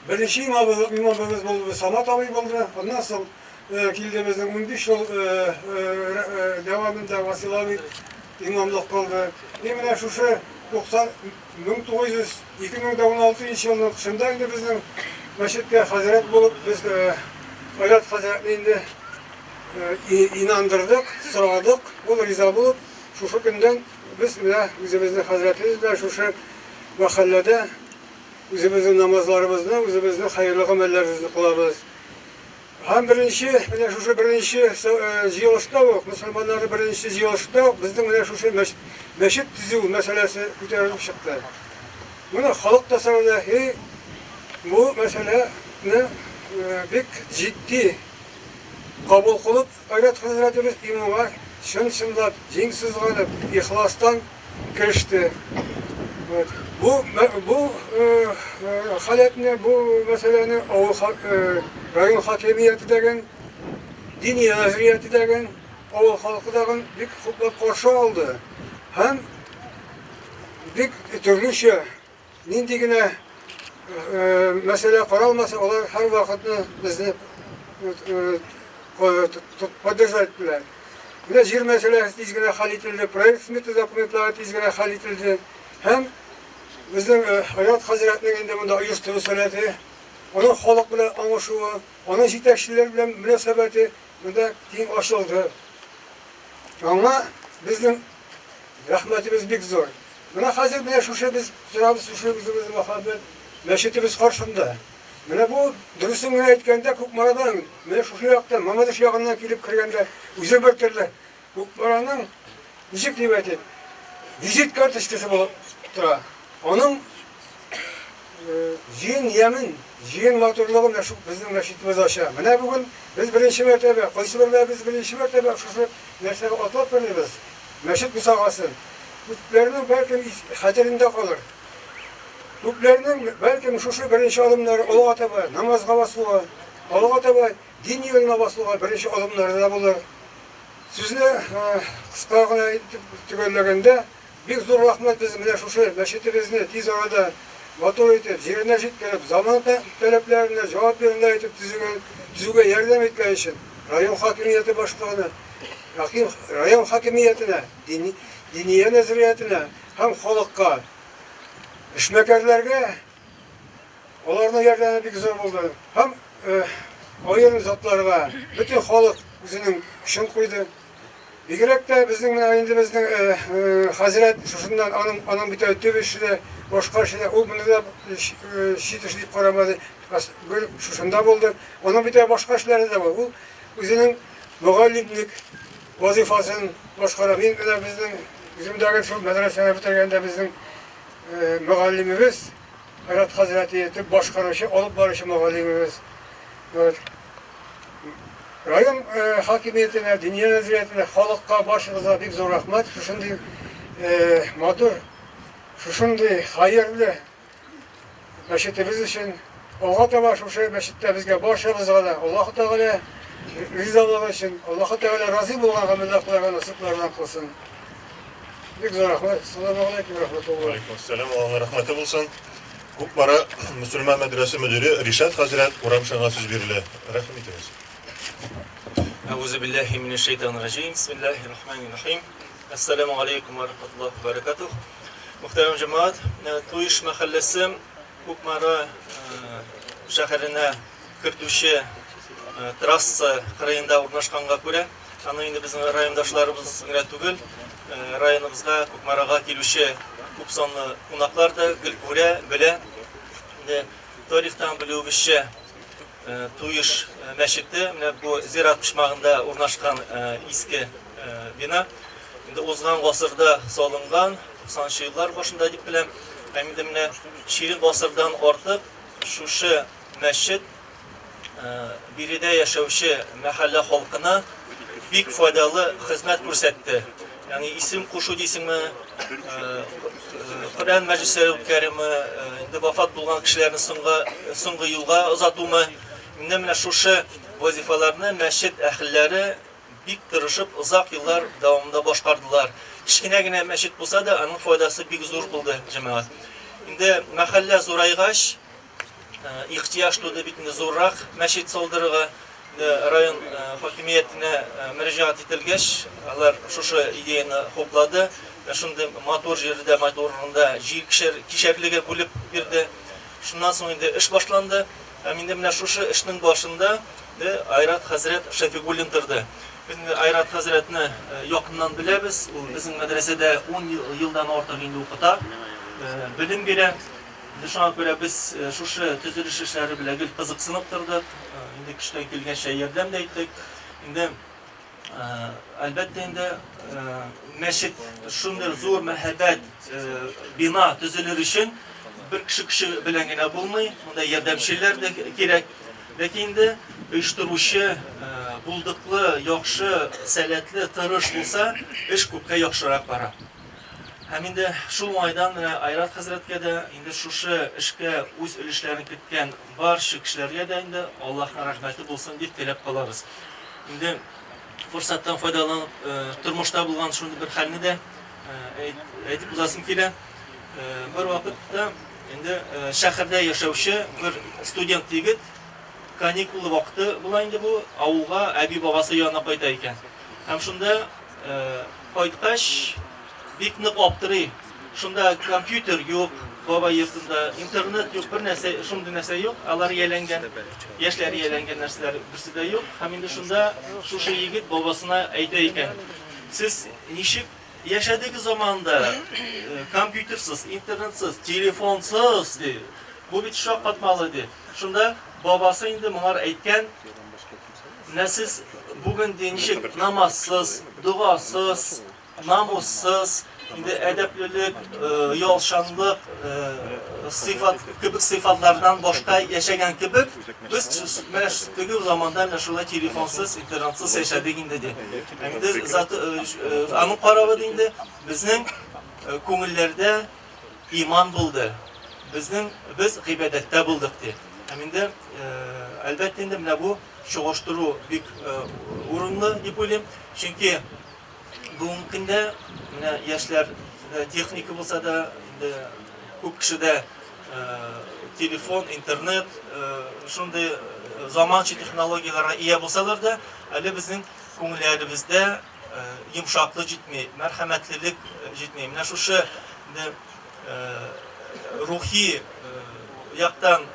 Беренче имамыбыз, имамыбыз булды Самат абый булды. Аннан соң килде безнең 15 ел дәвамында Васил абый имамлык кылды. И менә шушы 90 1900 2016 елның кышында инде безнең мәчеткә хәзрәт булып без Айрат хәзрәтне инде инандырдык, сорадык, ул риза булып, шушы көндән без менә үзебезнең хәзрәтебез белән шушы мәхәлләдә үзебезнең намазларыбызны, үзебезнең хәерле гамәлләребезне кылабыз. Һәм беренче, менә шушы беренче җыелышта ук, мөселманнарның беренче җыелышында ук безнең менә шушы мәчет төзү мәсьәләсе күтәрелеп чыкты. Моны халык та сорады, и бу мәсьәләне бик җитди кабул кылып, Айрат хәзрәтебез и моңа чын-чынлап, җиң сызганып, ихластан кереште. Вот. Бу, бу халәтне, бу мәсьәләне авыл район хакимияте дәген, диния нәзрияте дәген, авыл халкы дагын бик хуплап каршы алды. Һәм бик төрлечә Нинди генә мәсьәлә каралмасын, алар һәрвакытны безне поддержать иттеләр. Менә җир мәсьәләсе тиз генә хәл ителде, проект смета документлары тиз генә хәл ителде. Һәм безнең Айрат хәзрәтнең инде монда оештыру сәләте, аның халык белән аңышуы, аның җитәкчеләр белән мөнәсәбәте монда киң ачылды. Аңа безнең рәхмәтебез бик зур. Менә хәзер менә шушы без торабыз шушы үзебезнең мәхәббәт мәчетебез каршында. Менә бу, дөресен генә әйткәндә, Кукмарадан, менә шушы яктан, Мамадыш ягыннан килеп кергәндә, үзе бер төрле Кукмараның, ничек дип әйтик, визит карточкасы булып тора. Аның җыен ямен, җыен матурлыгын менә шул безнең мәчетебез ача. Менә бүген без беренче мәртәбә, кайсыберләребез беренче мәртәбә шушы нәрсәгә атлап кердебез. Мәчет бусагасын. Күпләрнең, бәлкем, хәтерендә калыр. Күпләрнең, бәлкем, шушы беренче адымнары алга таба намазга басуга, алга таба дин юлына басуга беренче адымнары да булыр. Сүзне кыска гына итеп төгәлләгәндә, бик зур рәхмәт без менә шушы мәчетебезне тиз арада матур итеп, җиренә җиткереп, заман таләпләренә җавап бирерлек итеп төзегән, төзүгә ярдәм иткән өчен район хакимияте башлыгына, район хакимиятенә, Диния нәзриятенә һәм халыкка, эшмәкәрләргә аларның ярдәме бик зур булды. Һәм аерым затларга бөтен халык үзенең көчен куйды. Бигрәк тә безнең менә инде безнең хәзрәт шушыннан аның аның бит әле төп эше дә, башка эше дә, ул моны да чит эш дип карамады. Гел шушында булды. Аның бит әле башка эшләре дә бар. Ул үзенең мөгаллимлек вазыйфасын башкара. Мин менә безнең үземдәге шул мәдрәсәне бетергәндә безнең мөгаллимебез Айрат хәзрәти төп башкаручы, алып баручы мөгаллимебез. Вот. Район хакимиятенә, диния нәзриятенә, халыкка барчагызга бик зур рәхмәт. Шушындый матур, шушындый хәерле мәчетебез өчен. Алга таба шушы мәчеттә безгә барчабызга да Аллаһ Тәгалә. Ризалыгы өчен, Аллаһы Тәгалә разый булган гамәлләр кылырга насыйплардан кылсын. Бик зур рәхмәт. Ассаламу алейкум рәхмәтуллаһ.
Алейкум ассалам, Аллаһның рәхмәте булсын. Кукмара мөселман мәдрәсе мөдире Ришат хәзрәт Курамшинга сүз бирелә. Рәхим итегез.
Әгъузу биллаһи минәш шайтанир раҗим. Бисмиллаһир рахманир рахим. Ассаламу алейкум ва рахматуллаһи ва баракатух. Мөхтәрәм җәмәгать, Туеш мәхәлләсе Кукмара шәһәренә кертүче трасса кырыенда урнашканга күрә, аны инде безнең райондашларыбыз гына түгел, районыбызга, Кукмарага килүче күп санлы кунаклар да гел күрә, белә. Инде тарихтан белүебезчә, Туеш мәчете менә бу зират почмагында урнашкан иске бина. Инде узган гасырда салынган, 90 еллар башында дип беләм. Һәм инде менә чирек гасырдан артык шушы мәчет биредә яшәүче мәхәллә халкына бик файдалы хезмәт күрсәтте. Ягъни исем кушу дисеңме, Коръән мәҗлесләре үткәрүме, инде вафат булган кешеләрне соңгы соңгы юлга озатумы, менә менә шушы вазифаларны мәчет әһелләре бик тырышып озак еллар дәвамында башкардылар. Кечкенә генә мәчет булса да, аның файдасы бик зур булды, җәмәгать. Инде мәхәллә зурайгач, ихтыяҗ туды бит инде зуррак мәчет салдырырга. Район хакимиятенә мөрәҗәгать ителгәч, алар шушы идеяне хуплады. Шундый матур җирдә, матур урында җир кишәрлеге бүлеп бирде. Шуннан соң инде эш башланды. Һәм инде менә шушы эшнең башында Айрат хәзрәт Шәфигуллин торды. Без инде Айрат хәзрәтне якыннан беләбез. Ул безнең мәдрәсәдә 10 елдан артык инде укыта, белем бирә. Инде шуңа күрә без шушы төзелеш эшләре белән гел кызыксынып тордык. Инде көчтән килгәнчә ярдәм дә иттек. Инде әлбәттә инде мәчет шундый зур мәһабәт бина төзелер өчен бер кеше көче белән генә булмый, монда ярдәмчеләр дә кирәк. Ләкин инде оештыручы булдыклы, яхшы, сәләтле, тырыш булса, эш күпкә яхшырак бара. Һәм инде шул уңайдан менә Айрат хәзрәткә дә, инде шушы эшкә үз өлешләрен керткән барча кешеләргә дә инде Аллаһның рәхмәте булсын дип теләп калабыз. Инде форсаттан файдаланып, тормышта булган шундый бер хәлне дә әйтеп узасым килә. Бер вакытта инде шәһәрдә яшәүче бер студент егет каникулы вакыты була инде бу, авылга әби-бабасы янына кайта икән. Һәм шунда Кайткач, бик нык аптырый. Шунда компьютер юк, бабай йортында, интернет юк, бер нәрсә, шундый нәрсә юк. Алар ияләнгән, яшьләр ияләнгән нәрсәләр берсе дә юк. Һәм инде шунда шушы егет бабасына әйтә икән, Сез ничек яшәдегез заманында, компьютерсыз, интернетсыз, телефонсыз, ди. Бу бит шаккатмалы, ди. Шунда бабасы инде моңар әйткән, Менә сез бүген ди ничек намазсыз, догасыз, намуссыз, инде әдәплелек, оялчанлык, сыйфат кебек сыйфатлардан башка яшәгән кебек, без менә теге заманда менә шулай телефонсыз, интернетсыз яшәдек инде ди. Инде аның каравы инде безнең күңелләрдә иман булды. Безнең без гыйбадәттә булдык ди. Һәм инде әлбәттә инде менә бу чагыштыру бик урынлы дип уйлыйм. Чөнки бүгенге көндә менә яшьләр техника булса да, инде күп кешедә телефон, интернет, шундый заманча технологияләргә ия булсалар да, әле безнең күңелләребездә йомшаклык җитми, мәрхәмәтлелек җитми. Менә шушы инде рухи яктан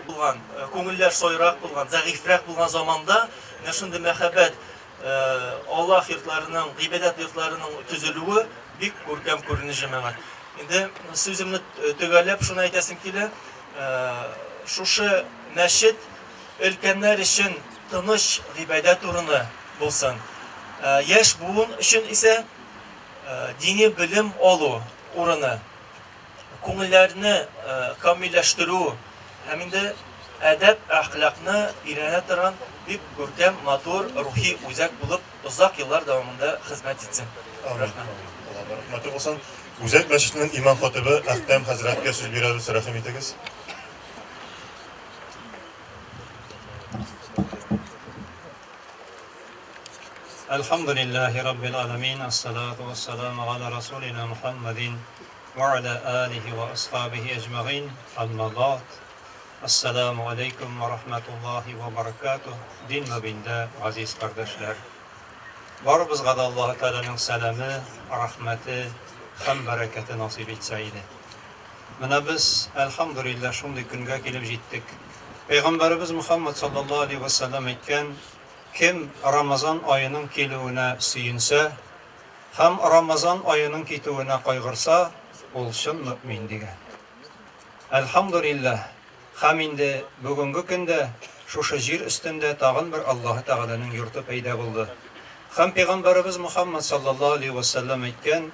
булган, күңелләр сайрак булган, зәгыйфьрәк булган заманда менә шундый мәхәббәт Аллаһ йортларының, гыйбадәт йортларының төзелүе бик күркәм күренеш, җәмәгать. Инде сүземне төгәлләп шуны әйтәсем килә, шушы мәчет өлкәннәр өчен тыныч гыйбадәт урыны булсын. Яшь буын өчен исә дини белем алу урыны, күңелләрне камилләштерү һәм инде әдәп-әхлакны өйрәнә торган бик күркәм, матур рухи үзәк булып озак еллар дәвамында хезмәт итсен.
Рәхмәт. Аллаһның рәхмәте булсын. Үзәк мәчетенең имам-хатибы Әхтәм хәзрәткә сүз бирәбез, рәхим итегез.
Әлхәмдүлилләһи раббил аламин, ассалату вассаламу аля расулина Мухаммадин ва аля алихи ва асхабихи әҗмәгыйн, әмма бәгъд. Ассаламу алейкум ва рахматуллахи ва баракатуһ, дин мөбиндә газиз кардәшләр. Барыбызга да Аллаһы Тәгаләнең сәламе, рәхмәте һәм бәрәкәте насыйп итсә иде. Менә без, әлхәмдүлилләһ, шундый көнгә килеп җиттек. Пәйгамбәребез Мухаммад саллаллаһу алейһи ва сәлләм әйткән, Кем Рамазан аеның килүенә сөенсә һәм Рамазан аеның китүенә кайгырса, ул чын мөэмин, дигән. Әлхәмдүлилләһ, һәм инде бүгенге көндә шушы җир өстендә тагын бер Аллаһы Тәгаләнең йорты пәйда булды. Һәм пәйгамбәребез Мөхәммәд саллаллаһу алейһи вә сәлләм әйткән,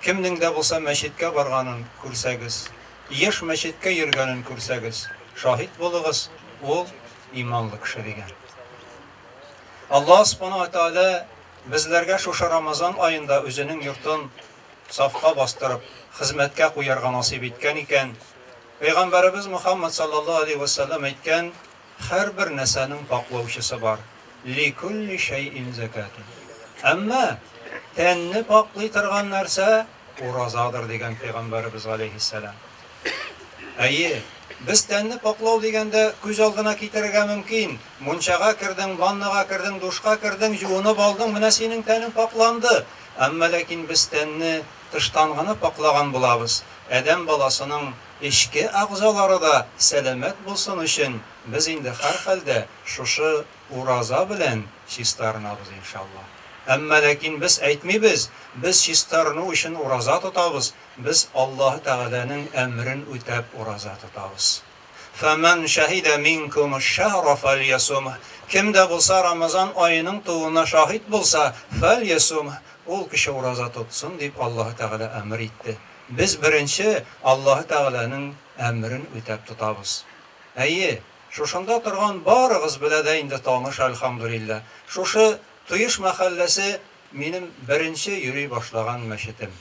Кемнең дә булса мәчеткә барганын күрсәгез, еш мәчеткә йөргәнен күрсәгез, шаһит булыгыз, ул иманлы кеше, дигән. Аллаһ Субхана ва Тәгалә безләргә шушы Рамазан аенда үзенең йортын сафка бастырып, хезмәткә куярга насыйп иткән икән, Пәйгамбәребез Мөхәммәд саллаллаһу алейһи вә сәлләм әйткән, һәрбер нәрсәнең пакълаучысы бар. Ликулли шәйин зәкәтун. Әмма тәнне пакълый торган нәрсә уразадыр, дигән Пәйгамбәребез галәйһиссәлам. Әйе, без тәнне пакълау дигәндә күз алдына китерергә мөмкин, мунчага кердең, ваннага кердең, душка кердең, җуынып алдың, менә синең тәнең пакъланды. Әмма ләкин без тәнне тыштан гына пакълаган булабыз. Адәм баласының эчке әгъзалары да сәламәт булсын өчен без инде һәрхәлдә шушы ураза белән чистарынабыз, иншалла. Әмма ләкин без әйтмибез, без чистарыну өчен ураза тотабыз, Без Аллаһы Тәгаләнең әмерен үтәп ураза тотабыз. Фәмән шәһидә минкумуш-шәһра фәльясумһ, Кем дә булса Рамазан аеның тууына шаһит булса, фәльясумһ, ул кеше ураза тотсын, дип Аллаһы Тәгалә әмер итте. Без беренче Аллаһы Тәгаләнең әмерен үтәп тотабыз. Әйе, шушында торган барыгыз белә дә инде таныш, әлхәмдүлилләһ. Шушы Туеш мәхәлләсе минем беренче йөри башлаган мәчетем.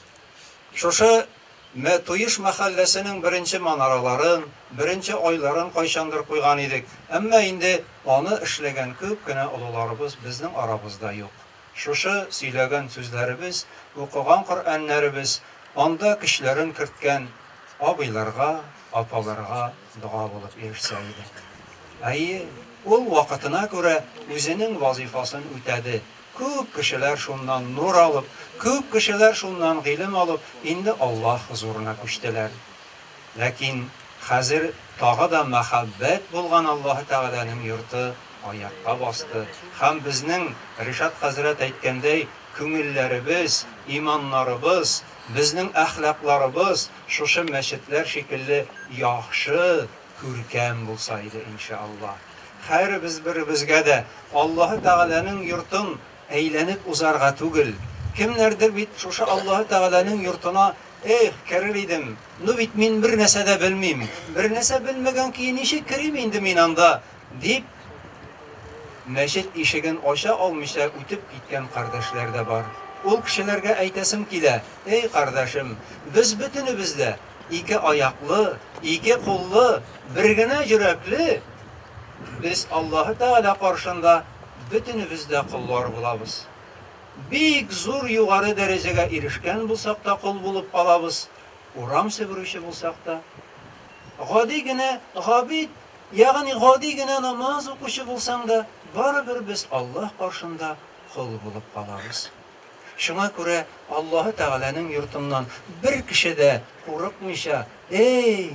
Шушы Мә Туеш мәхәлләсенең беренче манараларын, беренче айларын кайчандыр куйган идек. Әмма инде аны эшләгән күп кенә олыларыбыз безнең арабызда юк. Шушы сөйләгән сүзләребез, укыган Коръәннәребез анда көчләрен керткән абыйларга, апаларга дога булып ирешсә иде. Әйе, ул вакытына күрә үзенең вазыйфасын үтәде. Күп кешеләр шуннан нур алып, күп кешеләр шуннан гыйлем алып, инде Аллаһ хозурына күчтеләр. Ләкин хәзер тагы да мәхәббәт булган Аллаһы Тәгаләнең йорты аякка басты һәм безнең, Ришат хәзрәт әйткәндәй, күңелләребез, иманнарыбыз, безнең әхлакларыбыз шушы мәчетләр шикелле яхшы, күркәм булса иде, иншәАллаһ. Һәребез беребезгә дә Аллаһы Тәгаләнең йортын әйләнеп узарга түгел. Кемнәрдер бит шушы Аллаһы Тәгаләнең йортына, Эх, керер идем, ну бит мин бернәрсә дә белмим, бернәрсә белмәгән көе ничек керим инде мин анда, дип, мәчет ишеген ача алмыйча үтеп киткән кардәшләр дә бар. Ул кешеләргә әйтәсем килә, Эй, кардәшем, без бөтенебез дә ике аяклы, ике куллы, бер генә йөрәкле, без Аллаһы Тәгалә каршында бөтенебез дә коллар булабыз. Бик зур югары дәрәҗәгә ирешкән булсак та кол булып калабыз, урам себерүче булсак та, гади генә габид, ягъни гади генә намаз укучы булсаң да, барыбер без Аллаһ каршында кол булып калабыз. Шуңа күрә Аллаһы Тәгаләнең йортыннан бер кеше дә курыкмыйча, Эй,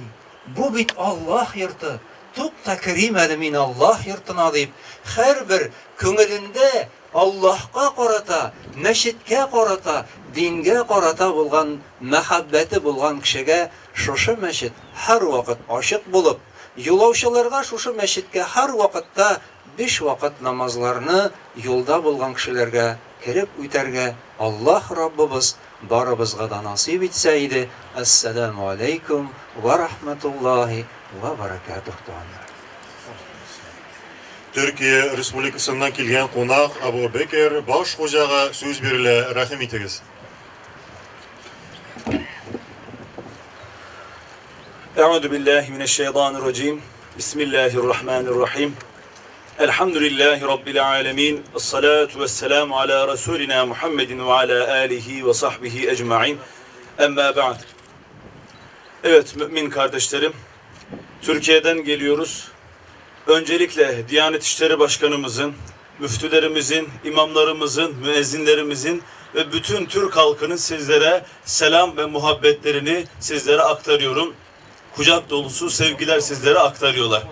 бу бит Аллаһ йорты, тукта керим әле мин Аллаһ йортына, дип, һәрбер күңелендә Аллаһка карата, мәчеткә карата, дингә карата булган мәхәббәте булган кешегә шушы мәчет һәрвакыт ачык булып, юлаучыларга шушы мәчеткә һәрвакытта биш вакыт намазларны юлда булган кешеләргә кереп үтәргә Аллаһ Раббыбыз барыбызга да насыйп итсә иде, Әссәләмү аләйкүм вә рахмәтуллаһи вә бәрәкәтүһ, туганнар.
Төркия Республикасыннан килгән кунак Абу Бекер баш хуҗага сүз бирелә, рәхим итегез.
Әгъүзу биллаһи минәш-шәйтанир раҗим. Бисмиллаһир рахманир рахим. Elhamdülillahi Rabbil alemin. Esselatu vesselamu ala Resulina Muhammedin ve ala alihi ve sahbihi ecmain. Emma ba'd. Evet mümin kardeşlerim, Türkiye'den geliyoruz. Öncelikle Diyanet İşleri Başkanımızın, müftülerimizin, imamlarımızın, müezzinlerimizin ve bütün Türk halkının sizlere selam ve muhabbetlerini sizlere aktarıyorum. Kucak dolusu sevgiler sizlere aktarıyorlar.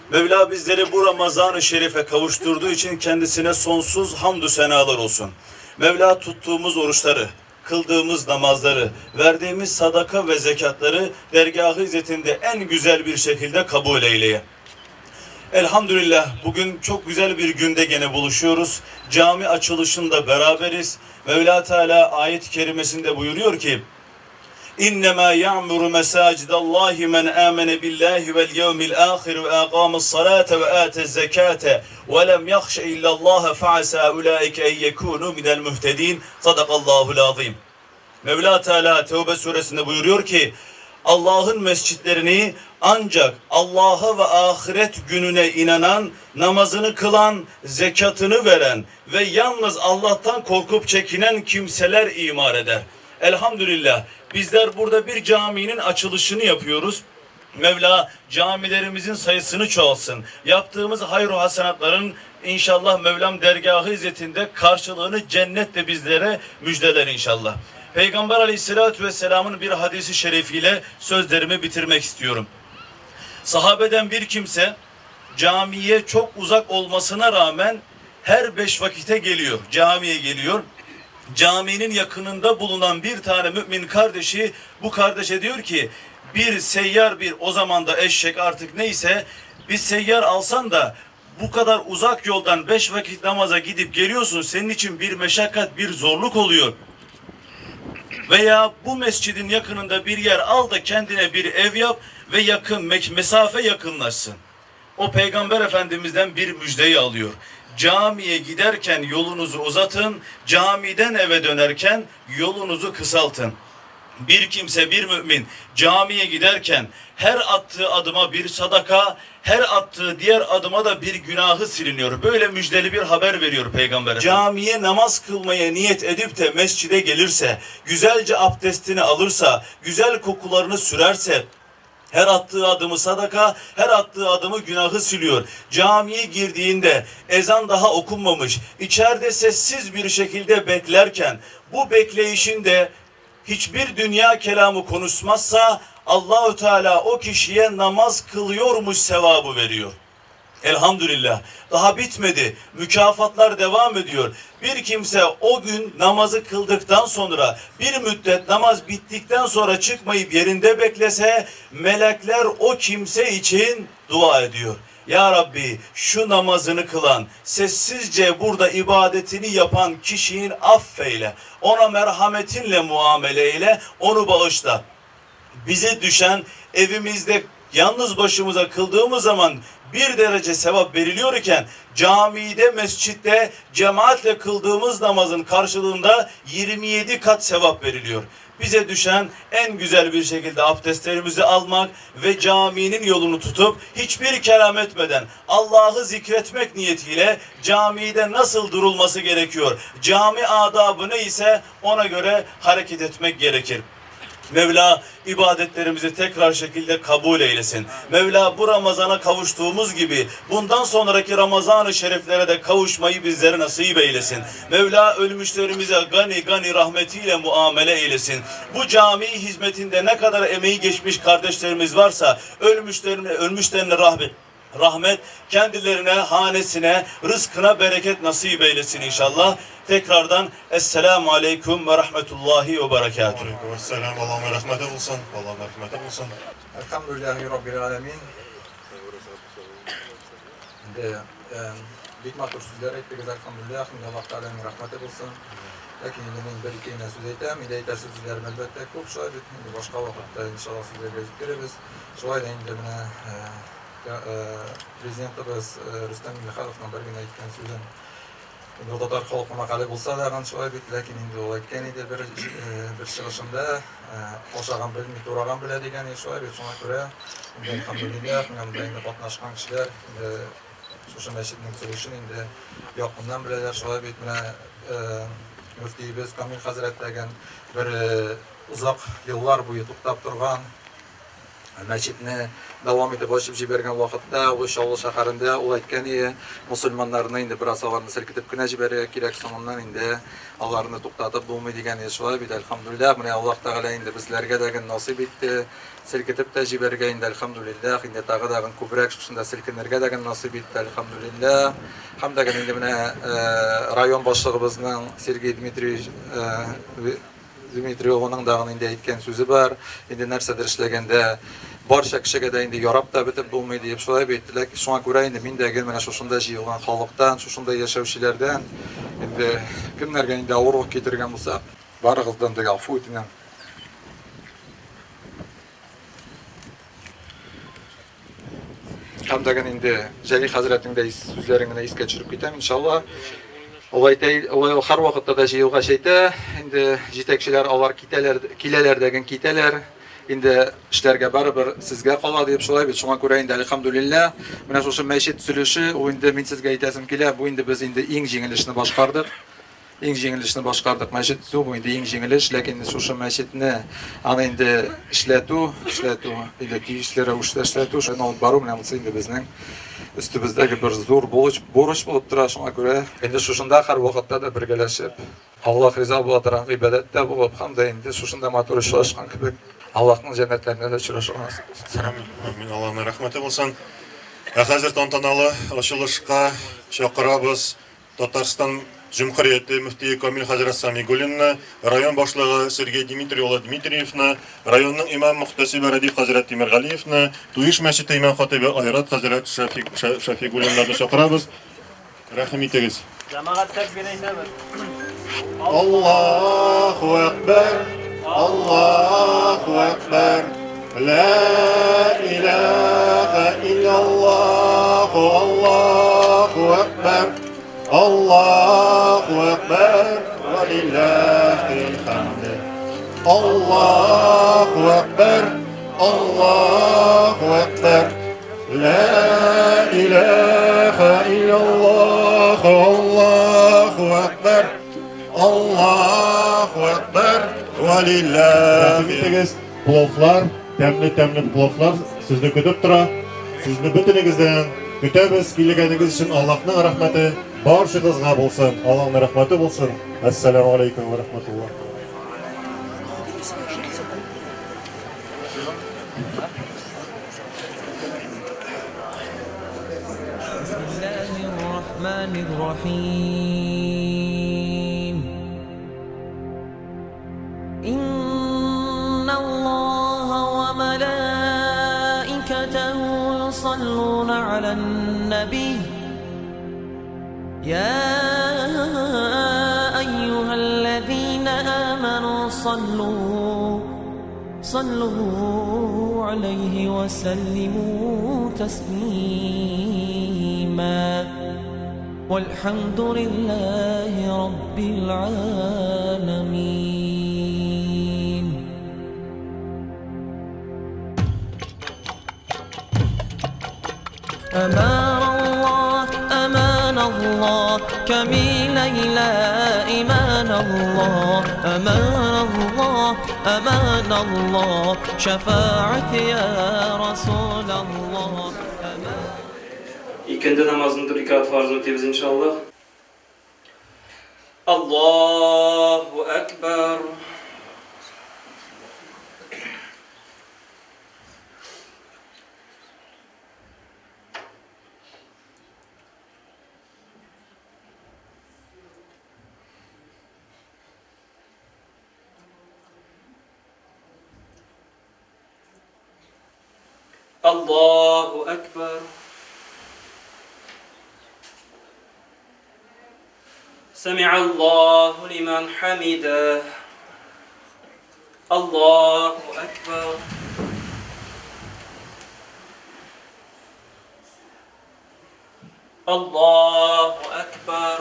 Mevla bizleri bu Ramazan-ı Şerif'e kavuşturduğu için kendisine sonsuz hamdü senalar olsun. Mevla tuttuğumuz oruçları, kıldığımız namazları, verdiğimiz sadaka ve zekatları dergâh-ı izzetinde en güzel bir şekilde kabul eyleye. Elhamdülillah bugün çok güzel bir günde gene buluşuyoruz. Cami açılışında beraberiz. Mevla Teala ayet-i kerimesinde buyuruyor ki: İnnemâ ya'muru mesâcidallahi men âmene billahi vel yevmil âhir ve âkâmes salâte ve âtez zekâte ve lem yahşe illallâhe fe'asâ ulâike en yekûnû minel muhtedîn. Sadakallâhul azîm. Mevla Teala Tevbe suresinde buyuruyor ki Allah'ın mescitlerini ancak Allah'a ve ahiret gününe inanan, namazını kılan, zekatını veren ve yalnız Allah'tan korkup çekinen kimseler imar eder. Elhamdülillah bizler burada bir caminin açılışını yapıyoruz. Mevla camilerimizin sayısını çoğalsın. Yaptığımız hayır hasenatların inşallah Mevlam dergahı izzetinde karşılığını cennetle bizlere müjdeler inşallah. Peygamber aleyhissalatü vesselamın bir hadisi şerifiyle sözlerimi bitirmek istiyorum. Sahabeden bir kimse camiye çok uzak olmasına rağmen her 5 vakite geliyor, camiye geliyor. Caminin yakınında bulunan bir tane mümin kardeşi bu kardeşe diyor ki bir seyyar, bir o zaman da eşek artık neyse, bir seyyar alsan da bu kadar uzak yoldan 5 vakit namaza gidip geliyorsun, senin için bir meşakkat, bir zorluk oluyor. Veya bu mescidin yakınında bir yer al da kendine bir ev yap ve yakın mesafe yakınlaşsın. O Peygamber Efendimiz'den bir müjdeyi alıyor. Camiye giderken yolunuzu uzatın, camiden eve dönerken yolunuzu kısaltın. Bir kimse, bir mümin camiye giderken her attığı adıma bir sadaka, her attığı diğer adıma da bir günahı siliniyor. Böyle müjdeli bir haber veriyor Peygamber Efendimiz. Camiye namaz kılmaya niyet edip de mescide gelirse, güzelce abdestini alırsa, güzel kokularını sürerse, her attığı adımı sadaka, her attığı adımı günahı siliyor. Camiye girdiğinde ezan daha okunmamış, içeride sessiz bir şekilde beklerken, bu bekleyişinde hiçbir dünya kelamı konuşmazsa Allahu Teala o kişiye namaz kılıyormuş sevabı veriyor. Elhamdülillah. Daha bitmedi. Mükafatlar devam ediyor. Bir kimse o gün namazı kıldıktan sonra bir müddet namaz bittikten sonra çıkmayıp yerinde beklese melekler o kimse için dua ediyor. Ya Rabbi şu namazını kılan, sessizce burada ibadetini yapan kişinin affeyle, ona merhametinle muamele eyle, onu bağışla. Bize düşen evimizde yalnız başımıza kıldığımız zaman bir derece sevap veriliyor iken camide, mescitte cemaatle kıldığımız namazın karşılığında 27 kat sevap veriliyor. Bize düşen en güzel bir şekilde abdestlerimizi almak ve caminin yolunu tutup hiçbir kelam etmeden Allah'ı zikretmek niyetiyle camide nasıl durulması gerekiyor, cami adabı neyse ona göre hareket etmek gerekir. Mevla ibadetlerimizi tekrar şekilde kabul eylesin. Mevla bu Ramazan'a kavuştuğumuz gibi bundan sonraki Ramazan-ı Şeriflere de kavuşmayı bizlere nasip eylesin. Mevla ölmüşlerimize gani gani rahmetiyle muamele eylesin. Bu cami hizmetinde ne kadar emeği geçmiş kardeşlerimiz varsa ölmüşlerine rahmet, kendilerine, hanesine, rızkına bereket nasip eylesin inşallah. Tekrardan Esselamu Aleyküm ve Rahmetullahi ve Berekatuhu.
Aleyküm selam. Allah'ın rahmeti olsun. Allah'ın rahmeti olsun.
Elhamdülillahi Rabbil Alemin. Бик матур сүзләр әйттегез, әлхәмдүлилләһ, инде Аллаһ Тәгаләнең рәхмәте булсын. Ләкин инде мин бер-ике генә сүз әйтәм, инде әйтәсе сүзләрем әлбәттә күп, шулай бит, инде башка вакытта иншаллаһ сүзләргә җиткерербез. Шулай да инде менә президентыбыз Рөстәм Миңнехановның бер генә әйткән сүзен, инде ул татар халкы мәкале булса да, шулай бит, ләкин инде ул әйткән иде бер чыгышында, ашаган белми, тураган белә дигән, шулай бит, шуңа күрә инде әлхәмдүлилләһ, менә монда инде катнашкан кешеләр, инде Шушы мәчетнең төзелешен инде якыннан беләләр. Шулай бит менә мөфтиебез Камил хәзрәт дәген бер озак еллар буе туктап торган мәчетне дәвам итеп ачып җибәргән вакытта Олы Чаллы шәһәрендә ул әйткән ие, мосылманнарны инде бераз аларны селкетеп кенә җибәрергә кирәк, соңыннан инде аларны туктатып булмый дигән ие. Шулай бит, әлхәмдүлилләһ, менә Аллаһ Тәгалә инде безләргә дә ген насыйп итте, селкетеп тә җибәрергә инде, әлхәмдүлилләһ, инде тагы да ген күбрәк шушында селкенергә дә ген насыйп итте, әлхәмдүлилләһ. Һәм дә ген инде менә район башлыгыбызның Сергей Дмитриевич Дмитрий улының дагын инде әйткән сүзе бар. Инде нәрсәдер эшләгәндә барча кешегә дә инде ярап та бетеп булмый диеп, шулай бит. Ләкин шуңа күрә инде мин дә гел менә шушында җыелган халыктан, шушында яшәүчеләрдән инде кемнәргә инде авырлык китергән булсак, барыгыздан да гафу үтенәм. Һәм дә инде Җәлил хәзрәтнең дә сүзләрен генә искә төшереп китәм, иншалла. Ул әйтә, ул һәрвакытта да җыелгач әйтә, инде җитәкчеләр алар китәләр, киләләр дә ген китәләр. Инде эшләргә барыбер сезгә кала дип, шулай бит. Шуңа күрә инде әлхәмдүлилләһ, менә шушы мәчет төзелеше, ул инде мин сезгә әйтәсем килә, бу инде без инде иң җиңел эшне башкардык. Иң җиңел эшне башкардык. Мәчет төзү бу инде иң җиңел эш, ләкин шушы мәчетне аны инде эшләтү, эшләтү, инде тиешле рәвештә эшләтү, шуны алып бару менә монысы инде безнең өстебездәге бер зур бурыч, бурыч булып тора. Шуңа күрә инде шушында һәрвакытта да бергәләшеп, Аллаһ риза була торган гыйбадәттә булып һәм дә инде шушында матур очрашкан кебек Аллаһның җәннәтләрендә дә очрашырга насыйп булсын.
Амин. Амин. Аллаһның рәхмәте булсын. Ә хәзер тантаналы ачылышка чакырабыз Татарстан Җөмһүрияте мөфтие Камил хәзрәт Самигуллинны, район башлыгы Сергей Дмитрий улы Дмитриевны, районның имам-мөхтәсибе Рәдиф хәзрәт Тимергалиевны, Туеш мәчете имам-хатыйбы Айрат хәзрәт Шәфигуллиннарны чакырабыз. Рәхим итегез.
Җәмәгать тәкбир әйтәбез.
Аллаһу әкбәр, Аллаһу әкбәр, Лә илаһа иллаллаһ, Аллаһу әкбәр, Аллаһу әкбәр, вә лиллаһил хәмд. Аллаһу әкбәр, Аллаһу әкбәр, Лә илаһа иллаллаһ, Аллаһу әкбәр, Аллаһу әкбәр, вә лиллаһи. Пловлар, тәмле-тәмле пловлар сезне көтеп тора. Сезне бөтенегездән көтәбез. Килгәнегез өчен Аллаһның рәхмәте барчагызга булсын. Аллаһның рәхмәте булсын. Әссәламу алейкум ва рахматуллах.
إن الله وملائكته يصلون على النبي يا أيها الذين آمنوا صلوا صلوا عليه وسلموا تسليما والحمد لله رب العالمين أمان الله أمان الله كمين ليلى إيمان الله أمان الله أمان الله شفاعة يا رسول الله
Икенде намазын дүрт рәкәгать фарызын үтибез, иншаллаһ. Аллаһу әкбәр. Аллаһу әкбәр. Сәми'аллаһу лиман хамида. Аллаһу әкбәр. Аллаһу әкбәр.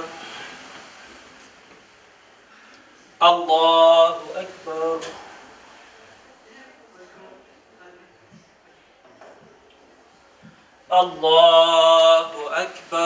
Аллаһу әкбәр. Аллаһу әкбәр.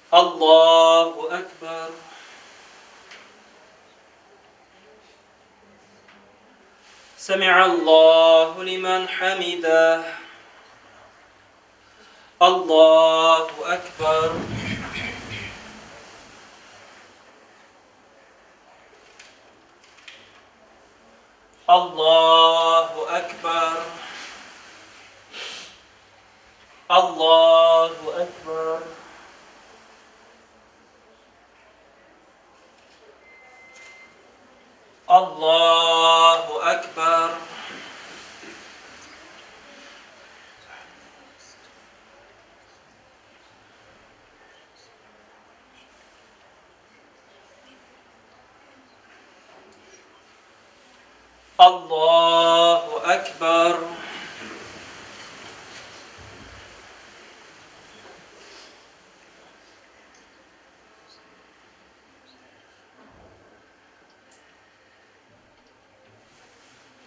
Аллаһу әкбәр. Сәми'аллаһу лиман хәмидә. Аллаһу әкбәр. Аллаһу әкбәр. Аллаһу әкбәр. Аллаһу әкбәр. Аллаһу әкбәр.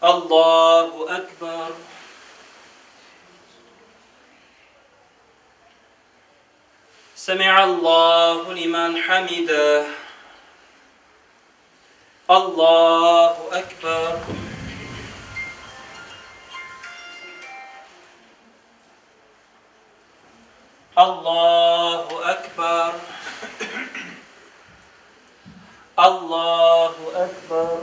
Аллаһу әкбәр. Сәми'аллаһу лиман хәмидә. Аллаһу әкбәр. Аллаһу әкбәр. Аллаһу әкбәр.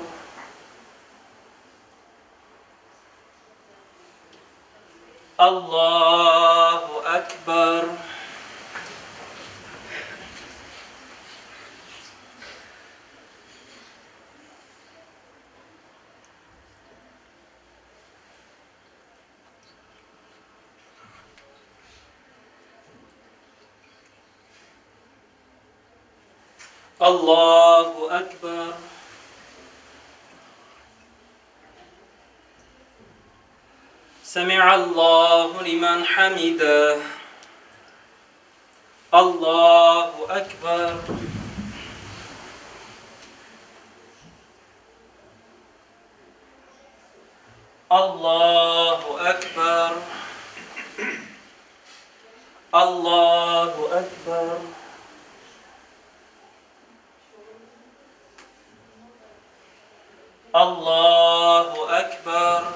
Аллаһу әкбәр. Аллаһу әкбәр. Сәми'аллаһу лиман хәмидә. Аллаһу әкбәр. Аллаһу әкбәр. Аллаһу әкбәр. Аллаһу әкбәр.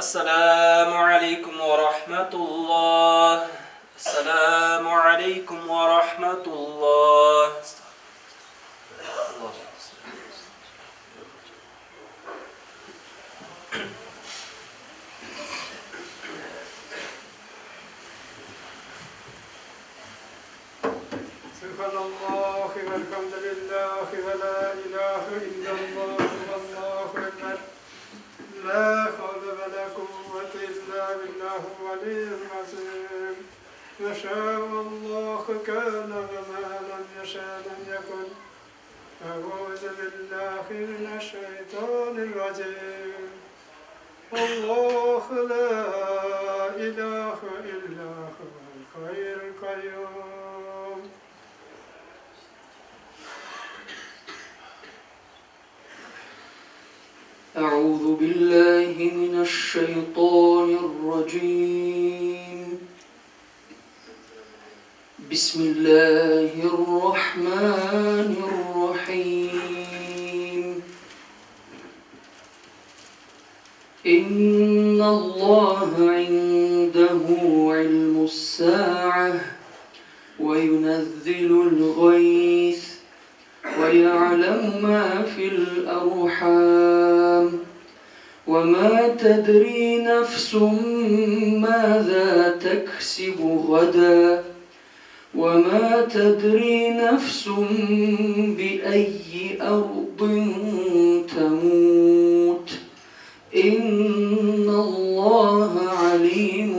Ассаламу алейкум ва рахматуллах. Ассаламу алейкум ва рахматуллах.
سبحان الله والحمد لله ولا إله إلا الله والله أكبر لا حول ولا قوة إلا بالله العلي العظيم ما شاء الله كان وما لم يشاء لم يكن أعوذ بالله من الشيطان الرجيم الله لا إله إلا هو الحي القيوم
أعوذ بالله من الشيطان الرجيم بسم الله الرحمن الرحيم إن الله عنده علم الساعة وينزل الغيث ويعلم ما في الأرحام وما تدري نفس ماذا تكسب غدا وما تدري نفس بأي أرض تموت إن الله عليم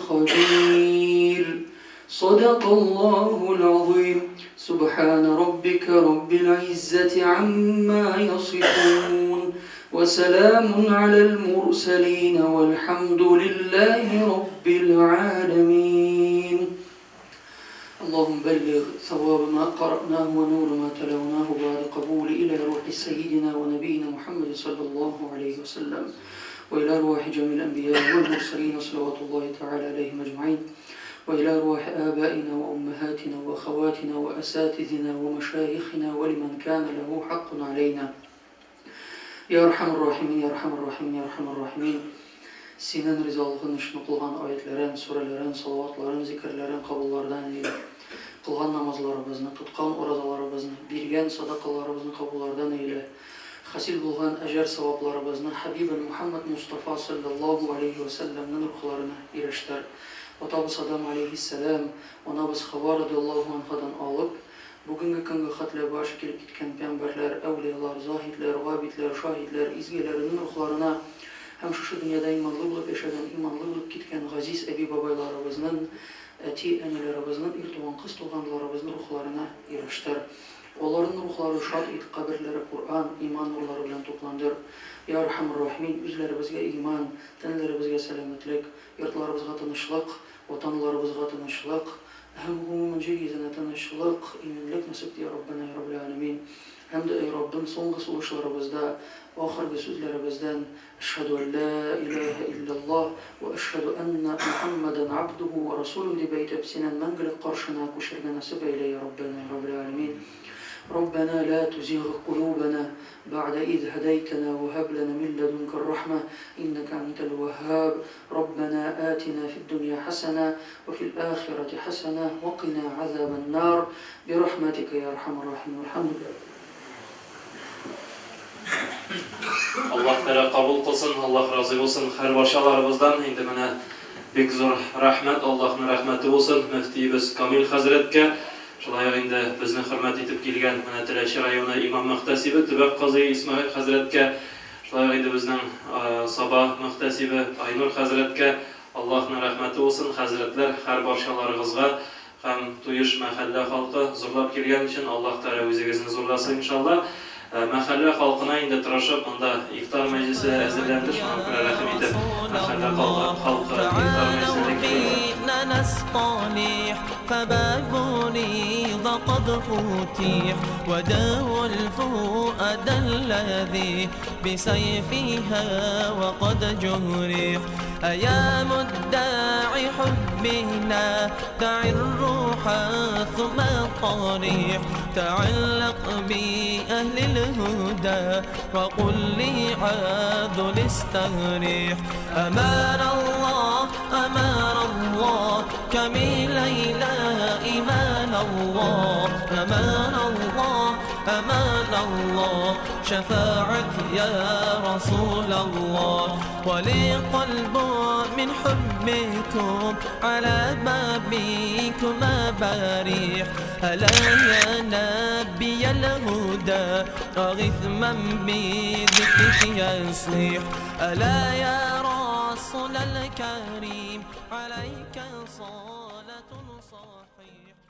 خبير. صدق الله العظيم سبحان ربك رب العزة عما يصفون وسلام على المرسلين والحمد لله رب العالمين اللهم بلغ ثواب ما قرأناه ونور ما تلوناه بعد قبول إلى روح سيدنا ونبينا محمد صلى الله عليه وسلم وإلى أرواح جميع الأنبياء والمرسلين صلوات الله تعالى عليهم أجمعين وإلى أرواح آبائنا وأمهاتنا وأخواتنا وأساتذنا ومشايخنا ولمن كان له حق علينا يا أرحم الراحمين يا أرحم الراحمين يا أرحم الراحمين Синең ризалыгың өчен укылган аятьләрен, сүрәләрен, салаватларын, зикерләрен кабуллардан әйлә. Кылган намазларыбызны, тоткан уразаларыбызны, биргән садакаларыбызны кабуллардан әйлә. Хасил булган әҗәр-савапларыбызны Хәбибен Мухәммәд Мостафа салләллаһу галәйһи вә сәлләмнең рухларына ирештер. Атабыз Адам галәйһиссәлам, анабыз Хава радиаллаһу анһадан алып, бүгенге көнгә хәтле баш килеп киткән пәйгамбәрләр, әүлиялар, заһидләр, габидләр, шаһидләр, изгеләренең рухларына һәм шушы дөньяда иманлы булып яшәгән, иманлы булып киткән газиз әби-бабайларыбызның, әти-әниләребезнең, ир туган, кыз туганларыбызның рухларына ирештер. Аларның рухлары шат ит, каберләре Коръән, иман нурлары белән тукландыр. Йа Әрхәмүр-рахимин, үзләребезгә иман, тәннәребезгә сәламәтлек, йортларыбызга тынычлык, Ватанларыбызга тынычлык һәм гомумән җир йөзенә тынычлык, иминлек насыйп ит, йа Раббана, йа Раббел Галәмин. Һәм дә, әй Раббым, соңгы сулышларыбызда, ахыргы сүзләребездән, Әшһәдү ән лә иләһә илляллаһ вә әшһәдү әннә Мухәммәдән абдуһу вә расулүһ дип әйтеп, Синен мәңгелек каршына күчәргә насыйп әйлә, йа Раббана, йа Раббел Галәмин. Раббана лә тузигъ кулубана бәгъдә из һәдәйтәнә вә һәб ләнә мин ләдүнкә ррахмә иннәкә әнтәл вәһһаб. ربنا آتنا في الدنيا حسنة وفي الآخرة حسنة وقنا عذاب النار برحمتك يا أرحم الراحمين والحمد لله.
Аллаһ Тәгалә кабул кылсын, Аллаһ разый булсын һәр барчаларыбыздан. Инде менә бик зур рәхмәт, Аллаһның рәхмәте булсын мөфтиебез Камил хәзрәткә. Шулай ук инде безне хөрмәт итеп килгән менә Теләче районы имам-мөхтәсибе, төбәк казые Исмәгыйль хәзрәткә. Шулай ук инде безнең Саба мөхтәсибе Айнур хәзрәткә Аллаһның рәхмәте булсын, хәзрәтләр, һәр барчаларыгызга һәм Туеш мәхәллә халкы зурлап килгән өчен Аллаһ Тәгалә үзегезне зурласын иншалла. Мәхәллә халкына инде тырышып монда ифтар мәҗлесе дә әзерләнде, шуңа күрә рәхим итеп мәхәллә халкы ифтар мәҗлесенә дә килегез.
بسيفها وقد جرح أيا مداعي حبنا دع الروح ثم الطريح تعلق بأهل الهدى وقل لي عاذل استريح أمان الله أمان الله كمي ليلى إيمان الله أمان الله أمان الله شفاعة يا رسول الله ولي قلب من حبكم على بابكم بريح ألا يا نبي الهدى أغث من بذكرك يصيح ألا يا رسول الكريم عليك صلاة صحيح.